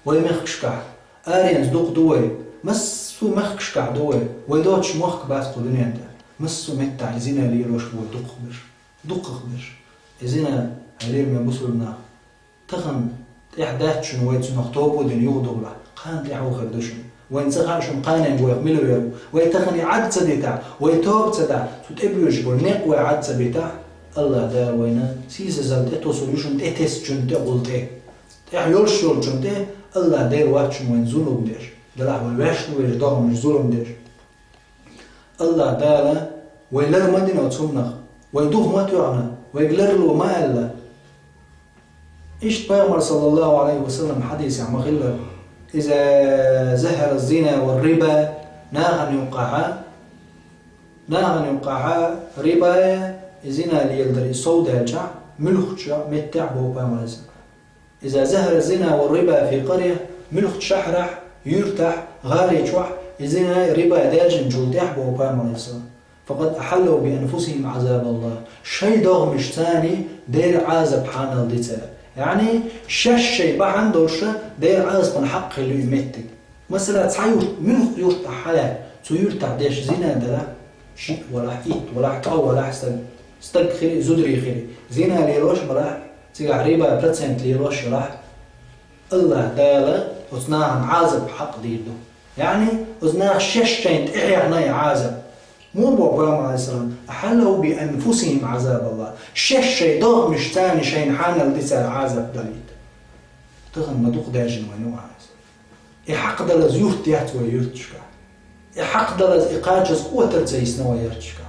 вай мехкашкахь, аренца дукха ду вай, массо а мехкашкахь ду вай, вай доцуш мохк бац кху дуьнен тӀехь, массо а меттахь и зина лелош бу вай дукхахберш, дукхахберш. И зина, хьалийра мин бусулба нах, тахана тӀехь дац шуна вай цунах тоба дина юхадовлахь, кхана тӀехь хир ду шуна. Вайна ца хаьа шуна кханенга вайх мила вер ву. Вай тахана и Ӏад ца дитахь, вай тоба ца дахь, цу тӀебоьжуш болу некъ вай Ӏад ца битахь, Аллах Дала вайна сийсазалла тӀетосур ю шуна тӀетессачунна тӀе гӀуллакхе. ТӀехь йолуш йолчунна тӀе Аллах Дела вац шуна вайна зулам деш. Делахь вай ваьш ду вайша догӀмаш зулам деш. Аллах Дала вай лар ма дина оцу хӀуманах, вай дух ма тоьхна, вайга ларло ма аьлла. Иштта пайхамар, саллаллаху алейхи ва саллям, хьадисехь ма-хиллара: «Иза захара зина ва риба», нахана юккъахьа Нахана юкъахьа рибая, и зина леладар, и сов даьлча, муьлххача меттехь боху пайхамарас. Иза захара зина ва риба фи къаря, муьлххачу шахьарахь, юьртахь, гӀали чохь, и зина риба даьллачул тӀаьхьа боху пайхамарас. Факъад ахьаллу би анфусихим Ӏазабаллах. Шайн догӀмашца царна Делан Ӏазап хьанал ди цара. Яъни, шаьш шайн бахьана долуш Делан Ӏазапан хьакъ хилла ю и меттиг. Масала, цхьа юрт, муьлхха юрт ахь хьалаьцча, цу юьртахь деш зина дара, шиъ валахь, итт валахь, ткъа валахь стаг, стаг хили, зударий хили, зина лелош балахь, цигахь риба процент лелош йолахь, Аллах Дала оцу нахана Ӏазап хьакъ дийр ду. Яъни, оцу наха шаьш шайна тӀехьехна и Ӏазап. Муха боху пайхамар, Ӏалайхиссалам, ахьаллу би анфусихим Ӏазабаллах. Шаьш шайн догӀмашца царна шайна хьанал ди цара Ӏазап далийта. Тахана ма дукха даьржина вайн ю Ӏазап. И хьакъ далаза юрт яц вай юьрташка. И хьакъ далаза, и кхачаза къотар ца йисна вай ярташка.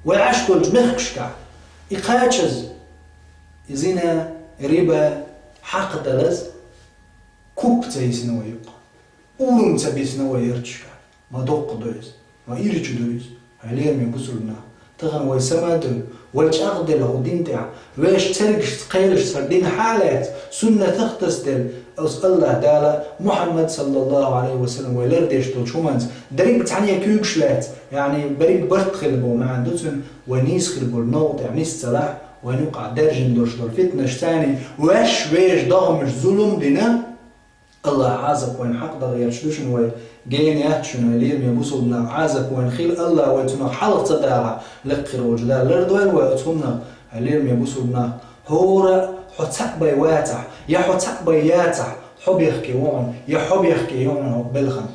Вай Ӏаш долчу мехкашка. И кхачаза, и зина, риба, хьакъ далаза куп ца йисна вай юкъа. Урам ца бисна вай ярташка. Ма доккха ду иза. Ма ирча ду иза. Хьай лераме бусулба нах. Тахана вай самадуьллу, вай чӀагӀделла хӀу дин тӀехь, вешан цергашца, кхелашца хӀара дин хьа а лаьцна, суннатах тасаделла, оцу Аллах Дала, Мухьаммад саллаллаху Ӏалайхи ва саллам вай лардеш долчу хӀуманца, дерриг цхьаьна куьйгаш лаьцна, яъни берриг барт хилла боху маьӀна ду цуьнан, вай нийса хир болу новкъа тӀехь нисцалахь, вайн юкъахь даьржина долуш долу фитнаш царна, ваьш вешан догӀмашна зулам дина, Аллах Ӏазап вайн хьакъ дан гӀерташ ду шуна вай. Гена яц шуна, хьай лераме бусулба нах, Ӏазап вайн хила, Аллах вай цунах хьалха ца даха, лекха хир волчу Дала лардойла вай оцу хӀуманах, хьай лераме бусулба нах. ХӀора хьо цхьаъ бен вацахь, я хьо цхьаъ бен яцахь, хьо бехке ву хьуна, я хьо бехке ю хьуна хӀокху белхана.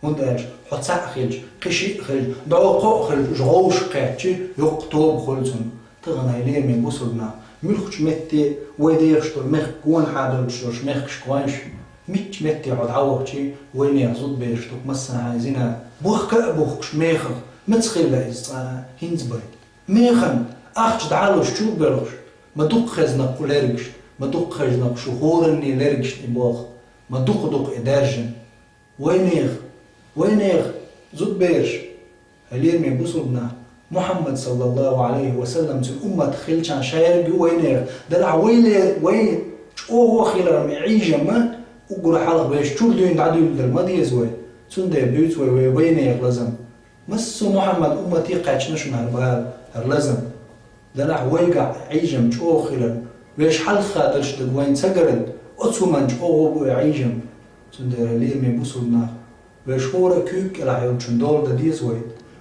ХӀунда аьлча хьо цхьаъ хилча, кхин шиъ хилча, дӀо кхоъ хилча, уьш вовшах кхаьччи, йоккха тоба хуьлу цунна. Тахана, хьай лераме бусулба нах, муьлххачу метте вай дехаш долу мехкан гонахьа долчуьра мехкашка гӀойша, мичча метте хьо дӀавахчи, вайнехан зудабераш ду массанхьа зина. Бухка а бухкуш мехах, маца хилла иза цкъа а, хӀинца бен. Механа ахча дӀалуш чу а боьлхуш, ма дукха хезна кху лергашна, ма дукха хезна кху шу хӀоранне лергашна и болх, ма дукха-дукха и даьржина. Вайнехан, вайнехан зудабераш, хьай лераме бусулба нах, Мухьаммад саллаллаху Ӏалайхи ва саллам цуьнан умматах хилчарна шаьрга ю вайнехан. Делахь вай ле-, вай чӀогӀа хиларна и Ӏийжамма уггар хьалха вешан чуьра дуьйна дӀадуьллур ма деза вай. Цундела буьйцу вай, вай вайнехан лазам. Массо а Мухьаммад уммате кхаьчна шуна хӀара бала, хӀара лазам. Делахь вайгахь Ӏийжам чӀогӀа хиларна, вешан хьалха далуш дерг вайна ца гарна, оцу хӀуманна чӀогӀа бу и Ӏийжам. Цундела, лераме бусулба нах, вешан хӀора куьйга кӀелахь йолчун дола дан деза вай.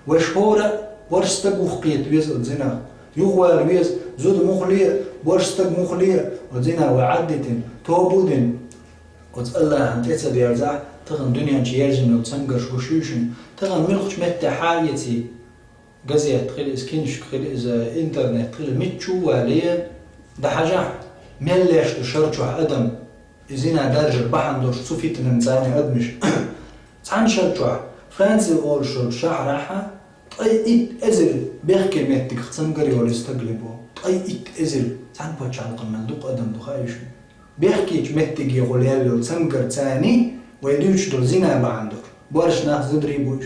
Вешан хӀора борша стаг вухкхета веза оцу зинах. Юхавала веза, зуда муххале а, борша стаг муххале а, оцу зина вай Ӏаддитина, тоба а дина. Оцу Аллахьан тӀе ца дерзахь, тахана дуьнен чу ерзина йолу цамгарш гуш ю шуна. Тахана муьлххачу метте хьа а эций, газет хила иза, киншка хила иза, интернет хила, мичча а вале, дӀахьажахь, мел леш ду шар чохь адам, и зина даржар бахьана долуш цу фитнан царна адамаш. Цхьана шар чохь, Франция олуш йолчу шахьарахьа, ткъе итт эзар бехке меттигах цамгар йолу стаг ле бо. Ткъе итт эзар, цхьана пачхьалкхана мел дукха адам ду хаий шуна. Бехкечу меттиге гӀо лелла йолу цамгар царна, вай дуьйцуш долу зина бахьана долуш. Борша нах, зударий бу уьш.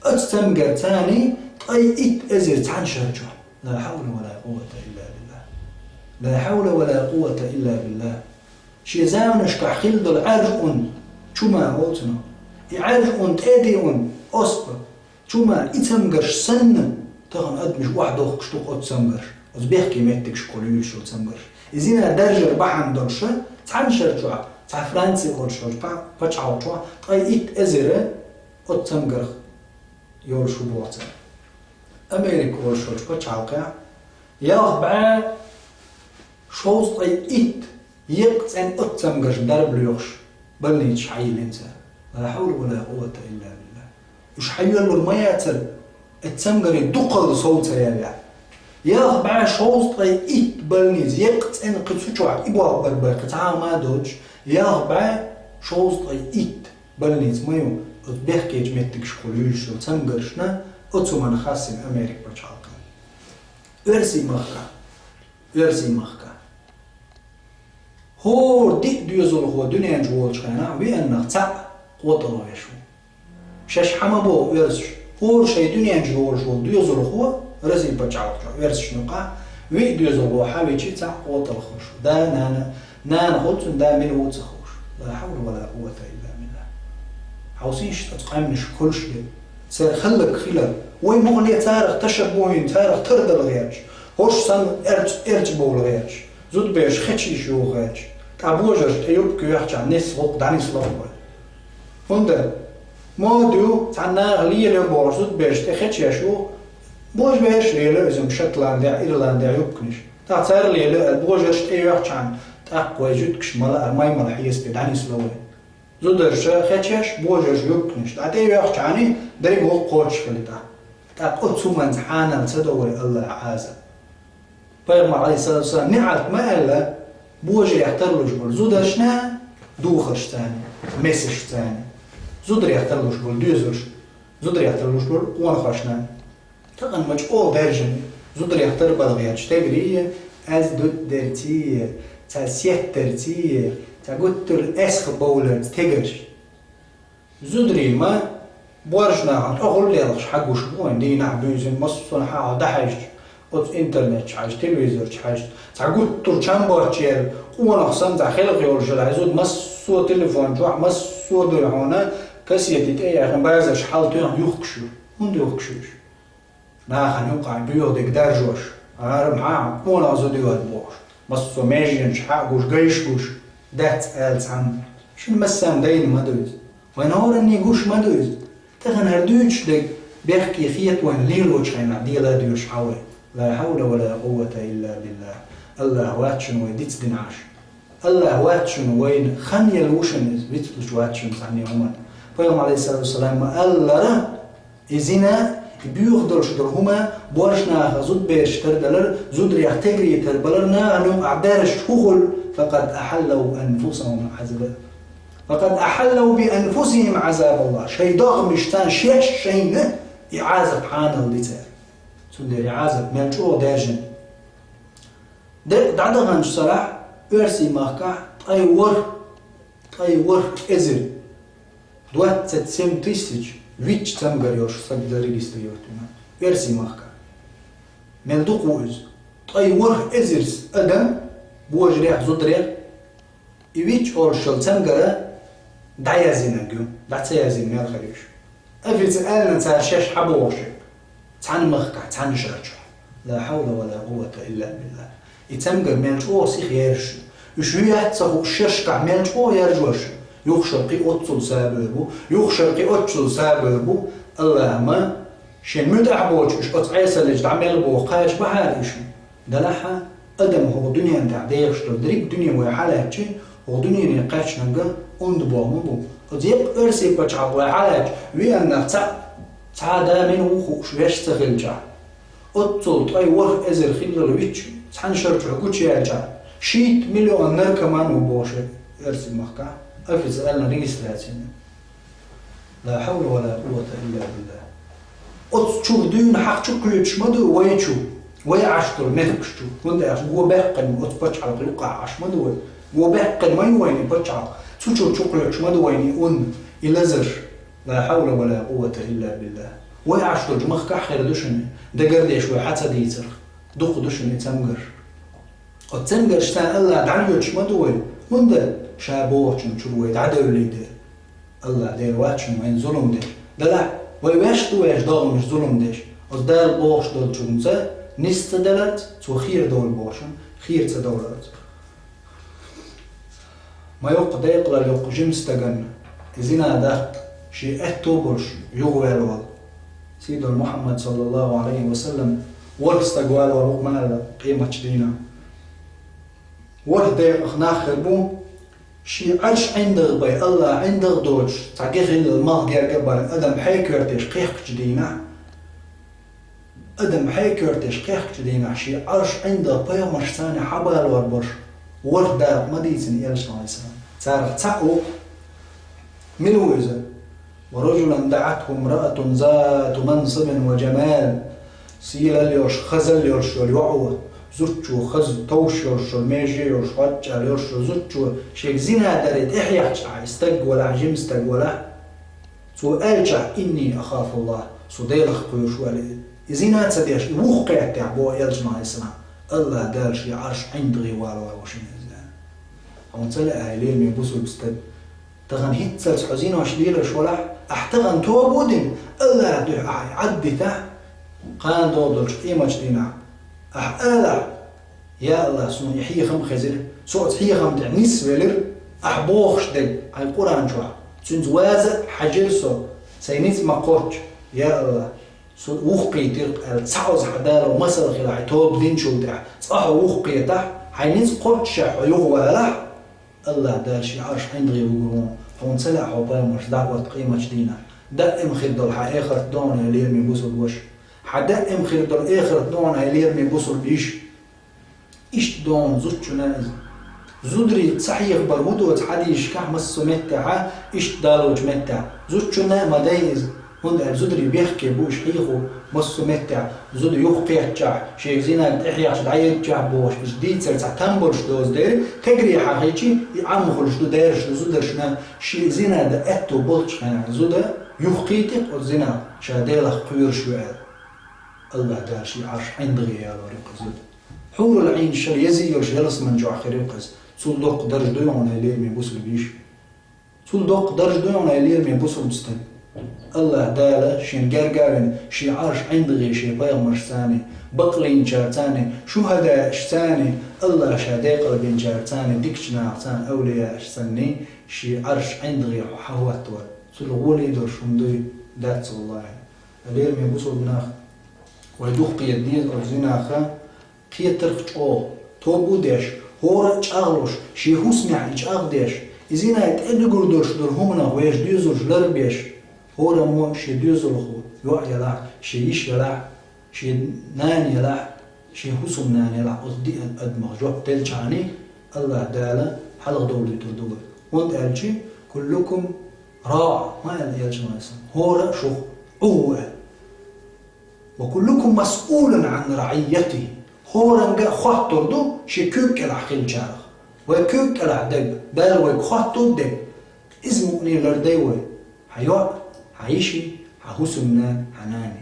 Оцу цамгар царна ткъе итт эзар цхьана шар чохь. Ла хьавла ва ла къуввата илла биллах. Ла хьавла ва ла къуввата илла биллах. Шен заманашкахь хилла долу Ӏаьржа ун, чума олу цунах. И Ӏаьржа ун, тӀеди ун, оспа, чума, и цамгарш санна, тахана адамаш охьадохкуш ду оцу цамгарш. Оцу бехке меттигашкахула юьйцуш йолу цамгарш. И зина даржар бахьана долуш, цхьана шар чохь, цхьа Франция олуш йолчу па-, пачхьалкх чохь, ткъе итт эзар оцу цамгарх йолуш ву боху цара. Америка олуш йолчу пачхьалкхехь, ялх бӀе шовзткъе итт еккъа цӀена оцу цамгаршна дарба лоьхуш, больницаш хьайиллина цара. Ла хьавла ва ла къуввата илла биллах. Уьш хьайоьллур ма яцара, оцу цамгарийн дукхалла сов ца яьллехь. Ялх бӀе шовзткъе итт больница, еккъа цӀена кхин цу чохь и болх бар бара кхин цхьа а ма доцуш, ялх бӀе шовзткъе итт больница ма ю, оцу бехкечу меттигашкахула юьйцуш йолу цамгаршна, оцу хӀуманна хассийна Америка пачхьалкхана. Оьрсийн махкахь, Оьрсийн махкахь. ХӀора диъ доьзалхо дуьнен чу волчу хенахь Виеннах цхьаъ къотӀалгӀеш ву. Шаьш хьан ма боху оьрсаша, ХӀора шайн дуьнен чу долуш волу доьзалхо, Россин пачхьалкх чохь оьрсашна юкъахь, виъ доьзалхо хьан вичи цхьаъ къоталхуш. Да, нана, нана хуьлу цуьнан, да мила ву ца хууш. Ла хьавла ва ла къуввата илла биллахь. Хьовсийша, оцу къаьмнаш хуьлуш де. Церан хӀаллакьхилар. Вай муххале царах ташаббухӀ йина, царах тардала гӀерташ. ХӀорш санна эрча, эрча бовла гӀерташ. Зудабераш хечийша юха гӀерташ. ТӀаккха божарша тӀе юбка йоьхча, нисса гӀуллакх дӀанисло вай. ХӀунда? Мода ю, цхьана наха лелайо бохуш, зудабераш тӀе хечеш ву, божабераш лелайо иза Шотландехь, Ирландехь юбканаш. ТӀаккха цара лелайо аьлла, божарша тӀе йоьхча, тӀаккха вай жуьгташ мала а май мала хьесапе дӀанисло вай. Зударша хечеш, божарша юбканаш. ТӀаккха тӀе йоьхча, дерриг гӀуллакх кхочушхили тӀаккха. ТӀаккха оцу хӀуманца хьанал ца до вай Аллахь Ӏазап. Пайхамар, Ӏалайхиссалату вассалам, неӀалт ма аьлла, божарех тарлуш болу зударшна, духаршца, месашца, зударех тарлуш болу доьзалш, зударех тарлуш болу къонахошна. Тахана ма чӀогӀа даьржина, зударех тарбала гӀерташ тегрий, аз дуддарций, цхьа сеттарций, цхьа гуттар эсха бовларца тегарш. Зударий ма, боьрша нахана тӀехула лелхаш хьагуш бу вайн, дийнахь буьйсанна массо а хьалха дӀахьаьжча, оцу интернет чу хьаьжча, телевизор чу хьаьжча, цхьа гуттар чам боцчеран, къонах санна цхьа хелха йолуш яра, хьайн зуда массо а телефон чохь, массо а дуьйхьуна, кассети тӀе яьхна, базарш хьалтоьхна юхкуш ю. ХӀунда юхкуш ю уьш? Нахана юкъахь боьха дерг даржош, хӀара хьан къонах зуда йоьду бохуш, массо а меженаш хьагуш, гайш гуш, дац аьлла цхьамма. Шуна массарна дайна ма ду иза. Вайн хӀоранний гуш ма ду иза. Тахана хӀара дуьйцуш дерг бехке хета вайна лелочу хенахь дела а доьшуш хьан вай. Ла хьавла ва ла къуввата илла биллахь. Аллахь вац шуна вай дицдина Ӏаш. Аллахь вац шуна вайна хан елла ву шуна иза, вицлуш вац шуна цхьанне хӀуманна. Пайхамар, Ӏалайхиссалату вассалам, ма-аллара, и зина, и боьха долуш долу хӀума, боьрша нахах зудабераш тардалар, зударех тегрий тарбалар, нахана юкъахь даьржича хӀун хуьлу, факъад ахьаллу анфусахум Ӏазаба. Факъад ахьаллу би анфусихим Ӏазабаллахь. Шайн догӀмашца шаьш шайна и Ӏазап хьанал ди цара. Цундела и Ӏазап мел чӀогӀа даьржина. Декъа дӀадаханчу сарахь оьрсийн махкахь ткъе ворхӀ, ткъе ворхӀ эзар, двадцать семь тысяч, вичча цамгар йолуш стаг дара регистрировать вина. Оьрсийн махкахь. Мел дукха ву иза. Ткъе ворхӀ эзар адам, божарех, зударех, и вичча олуш йолу цамгар дӀаяздинарг ю, дӀа ца яздина мел хир ю уьш. Официально цара шаьш хьабохуш ю. Цхьана махкахь, цхьана шарчохь. Ла хьавла ва ла къуввата илла биллахь. И цамгар мел чӀогӀа сиха яржаш ю. Уьш ю яц ца хууш шершкахь мел чӀогӀа яржош ю. Юха шарахь оццул сабар бу, юха шарахь оццул сабар бу. Аллахьа ма шен муьтӀахь боцуш уьш оцу Ӏесаллича дӀа мел боху кхача бахьара уьш. Делахь а, адам хӀокху дуьнен тӀехь дехаш долу дерриг дуьне вай хьалаьцчи, хӀокху дуьнене кхаьчнарг онда боху ма бу. Оцу еккъа оьрсийн пачхьалкх вай хьалаьцча, веаннах цхьаъ, цхьа а да мила ву хууш веш ца хилчахь, оццул ткъе ворхӀ эзар хиллал вичча, цхьана шарчохь гучуяьлчахь, шийтта миллион наркоман ву бохуш оьрсийн махкахь, официально регистрацияна. Ла хьавла ва ла къуввата илла биллахь. Оцу чуьра дуьйна хьакха чу кхоьчуш ма ду вай чу, вай Ӏаш долу мехкаш чу. ХӀунда аьлча го баьккхина оцу пачхьалкх юккъахь Ӏаш ма ду вай. Го баьккхина ма ю вайна и пачхьалкх. Цу чуьра чу кхоьчуш ма ду вайна и ун, и лазарш. Ла хьавла ва ла къуввата илла биллахь. Вай Ӏаш долчу махкахь хир ду шуна, дагардеш вай хьан ца дийцарх. Дукха ду шуна и цамгарш. Оцу цамгаршца Аллах дӀалоьцуш ма ду вай, хӀунда ша бохучун чуьра вай дӀадевллий дера. Аллах Дела вац шуна вайна зулам деш. Делахь, вай ваьш ду вешан догӀмаш зулам деш. Оцу Дала бохуш долчунца нис ца даларца, цо хера довла бохучун хера ца довларца. Ма йоккха декъалалла йоккха жима стагана, и зина даккха шен аьтто болуш юхаваьлла волу. Сийдолу Мухьаммад, саллаллаху Ӏалайхи ва саллам, ворхӀ стаг валор ву-кх ма аьлла къематчу дийнахь. ВорхӀ декъах нах хир бу, шен Ӏарш ӀиндагӀ бай, Аллах ӀиндагӀ доцуш, цхьа гехиллал малх герга а бан, адам хьекоьртеш кхехкачу дийнахь, адам хьекоьртеш кхехкачу дийнахь шен Ӏарш ӀиндагӀ пайхамаршца хьабалор болуш ворхӀ дакъа ма дийцина Элчано, Ӏалайхиссалам. Царах цхьаъ ву-кх. Мила ву иза? «ورجلا دعته امرأة ذات منصب وجمال». Сийлалла йолуш, хазалла йолуш йолу йоӀ ву, зудчо хаза товш йолуш йолу, меже йолуш, хьоьжча йолуш йолу зудчо шега зина даре тӀехьехчахь, и стаг валахь, жима стаг валахь, цо аьлчахь: «إني أخاف الله». Со Делах кхоьруш ву аьлла, и зина ца деш, и вухкхеттехь боху элчано, Ӏалайхиссалам, АллахӀ Дала шен Ӏарш ӀиндагӀе валор ву шена иза. Хьуна ца лаьа, хьайн лераме бусулба стаг, тахана хӀинццалц хьо зинош лелаш валахь, ахь тахана тоба а дина, АллахӀан дуьхьа ахь Ӏад дитахь, кхана догӀу долчу къематчу дийнахь ахь алахь: «Я АллахӀ, суна и хьехам а хезира, со оцу хьехам тӀехь нисвелира», ахь бохуш дерг хьайн Къуръан чохь, цуьнца ваза а хьаьжира со, сайн ницкъ ма кхоччу, я АллахӀ, со вухкхийтира аьлла, цхьа оза хьан Дала масал хилахь, хьайн тоба динчул тӀаьхьа цкъа хьо вухкхетахь, хьайн ницкъ кхоччушехь хьо юхавалахь, АллахӀ Дала шен Ӏарш ӀиндагӀе вуьгур ву, хьуна ца лаьа хьо пайхамарш дӀа а ватта къематчу дийнахь? Даим хир долу хьан эхарт догӀу, хьайн лераме бусулба ваша. Хьан даим хир долу эхарт догӀу, хьайн лераме бусулба йиша. Иштта догӀу зудчунна иза. Зударий ца хьехабар хӀун ду оцу хьадисашкахь массо а меттехь, иштта далочу меттехь? Зудчунна а ма дай иза, хӀунда аьлча зударий бехке бу уьш хьехо массо а меттехь. Зуда юхакхеттачохь, шега зинаг тӀехьехча дӀаеддачохь бохуш, иза дийцар цхьа там болуш доцу дела, кхегари хьахийчи, и Ӏамма хуьлуш ду, даьржаш ду зударшна, шен зина дан аьтто болчу хенахь зуда юхакхийти-кх оцу зинах, ша Делах кхоьруш ю аьлла. АллахӀ Дала шен Ӏарш ӀиндагӀе ялор ю-кх иза зуда. Хьурул Ӏийнаш шара еза йолуш ялсамани чохь хир ю-кх иза. Цул доккха дарж дуй хьуна, хьайн лераме бусулба йиша? Цул доккха дарж дуй хьуна, хьайн лераме бусулба стаг? АллахӀ Дала шена герга а вина, шен Ӏарш ӀиндагӀе шен пайхамаршцаний, бакълийначарцаний, шухӀадаашцаний, АллахӀа ша декъалбинчарцаний, дикачу нахацаний, авлияашцаний шен Ӏарш ӀиндагӀе хьо хьахӀоттавар. Цул гӀоле долуш хӀума дуй? Дац, валлахӀи. Лераме бусулба нах, вай дукха кхета деза оцу зинаха, кхетарх чӀогӀа, тоба а деш, хӀора а чӀагӀлуш, шен хӀусамехь и чӀагӀдеш, и зина тӀедуьгур долуш долу хӀуманах вешан доьзалш ларбеш, хӀораммо шен доьзалхо, йоӀ елахь, шен йиша елахь, шен нана елахь, шен хӀусамнана елахь, оцу диъ адамах жоп делчхьаний, АллахӀ Дала хьалхадовлуьйтур ду вай. ХӀунда аьлча: «Куллукум раӀ», ма аьлла элчано, хӀора а шух Ӏу ву аьлла. «Ва куллукум масъулун Ӏан раӀийятихӀи». ХӀоранга а хоттур ду шен куьг кӀелахь хиллачарах. Вай куьг кӀелахь дерг, Дала вайга хоттур дерг, иза мукъане лардай вай. Хьан йоӀ, хьан йиши, хьан хӀусамнана, хьан нани.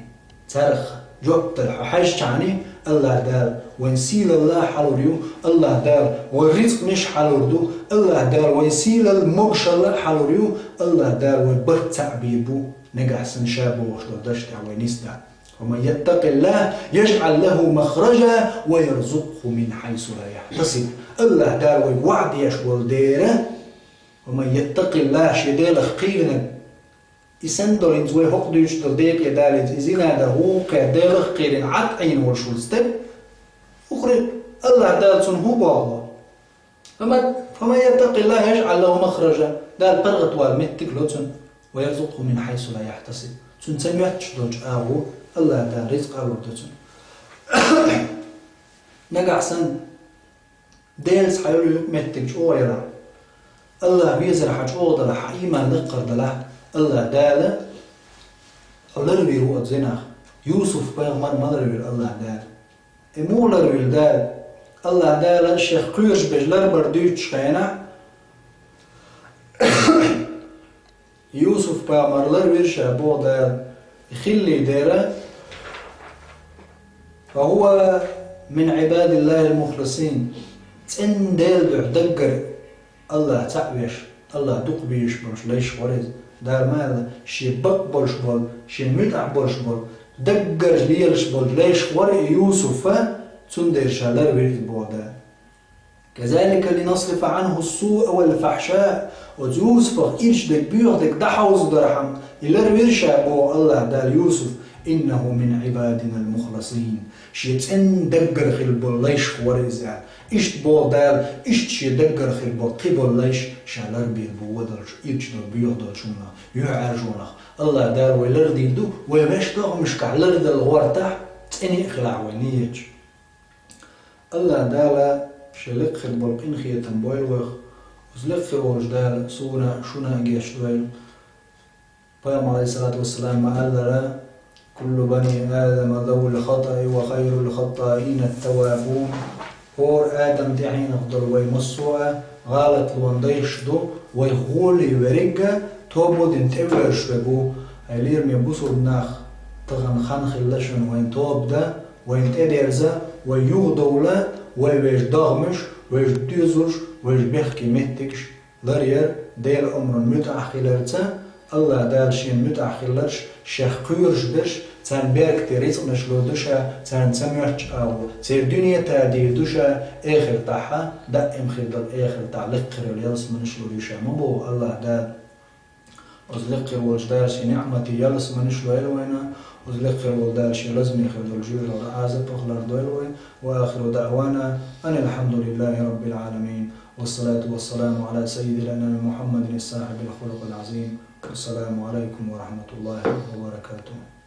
Царах жоп дала хьо хьаьжчхьаний, АллахӀ Дала вайн сийлалла хьалур ю, АллахӀ Дала вайн рицкъанаш хьалур ду, АллахӀ Дала вайн сийлалла могушалла хьалур ю, АллахӀ Дала вайн барт цхьаъ бийр бу, нагахь санна ша бохуш долу дашна тӀехь вай нисдан. «Ва ман яттакъиллахӀа яжӀал лахӀу махражан ва ярзукъхӀу мин хьайсу ла яхьтасиб». АллахӀ Дала вайга ваӀда деш волу дера, «Ва ман яттакъиллахӀа», шен Делах кхийринарг, и санна долу хӀинца вай хӀокху дуьйцуш долу декъе далийта, и зина дан хӀокху Делах кхийрина Ӏад Ӏийна волуш волу стаг, хӀокхуьнга АллахӀ Дала цунна хӀун боху? «Фаман, фаман яттакъиллахӀа яжӀал лахӀу махражан», Дала паргӀатвала меттиг ло цунна, «ва ярзукъхӀу мин хьайсу ла яхьтасиб». Цунна ца моьттуш долчу агӀор АллахӀ Дала рицкъ а лур ду цунна. Нагахь санна Делаца хьан йолу юкъаметтиг чӀогӀа ялахь, АллахӀ везар хьан чӀогӀа далахь, хьан ийман лакхара далахь, АллахӀ Дала хьо ларвийр ву оцу зинах. Юсуп-пайхамар ма ларвира АллахӀ Дала. И муха ларвира Дала? АллахӀ Дала шех кхоьруш берш ларбар дуьйцучу хенахь, Юсуп-пайхамар ларвира ша, боху Дала, и хилли дера, «фа хӀува мин ӀибадиллахӀил мухласин», цӀена Делан дуьхьа даггара АллахӀ цхьаъ веш, АллахӀ дукха безаш болуш лайшах вара иза. Дала ма аьлла, шен бакъ болуш болу, шен муьтӀахь болуш болу, даггара лелаш болу лайшах вара и Юсуп, цундела ша ларвира иза, боху Дала. «Казалика линасрифа ӀанхӀу ссуъа вал фахьшаъ». Оцу Юсупах ирча дерг, боьха дерг дӀахьовзадархьама, и ларвира ша, боху АллахӀ Дала, Юсуп, «иннахӀу мин Ӏибадинал мухласин». Шен цӀена даггара хилла болу лайшах вара иза аьлла. Иштта боху Дала, иштта шен даггара хилла болу кхин болу лайш ша ларбийр бу вон долчу, ирча долу, боьха долчу хӀуманах, юьхьӀаьржонах. АллахӀ Дала вай лардийр ду, вай ваьш догӀмашкахь лардала гӀортахь, цӀена а хилахь вай нийяташ. АллахӀ Дала шен лекха хир болу къинхетам бойла вайх. Оцу лекха хир волчу Дала суна а, шуна а гечдойла. Пайхамара, Ӏалайхиссалату вассалам, ма-аллара: «Куллу бани Адама завул хатаи ва хайрул хаттаина ат-таввабун». ХӀора Адам тӀаьхьенах долу вай массо а гӀалатлонан дайш ду, вайх гӀоле верриг а тоба дина тӀевоьрзуш верг ву. Хьайн лераме бусулба нах, Тахана хан хилла шуна вайн тоба дан, вайн тӀедерза, вай юхадовла, вай вежа догӀмаш, вежа доьзалш, вежа бехке меттигаш ларъяр, Делан омран муьтӀахь хиларца, АллахӀ Дала шена муьтӀахь хилларш, шех кхоьруш берш, царна беркате рицкъанаш лур ду ша, царна ца моьттача агӀо, церан дуьне а тадийр ду ша, эхартахь, даим хир долу эхартахь лекха хир йолу ялсаманеш лур ю ша ма боху АллахӀ Дала. Оцу лекха хир волчу Дала шен ниӀматийн ялсаманеш лойла вайна, оцу лекха хир волу Дала шен лазаме хир долу жоьжахатин Ӏазапах лардойла вай. وآخر دعوانا أن الحمد لله رب العالمين. والصلاة والسلام على سيد الأنام محمد صاحب الخلق العظيم. والسلام عليكم ورحمة الله وبركاته.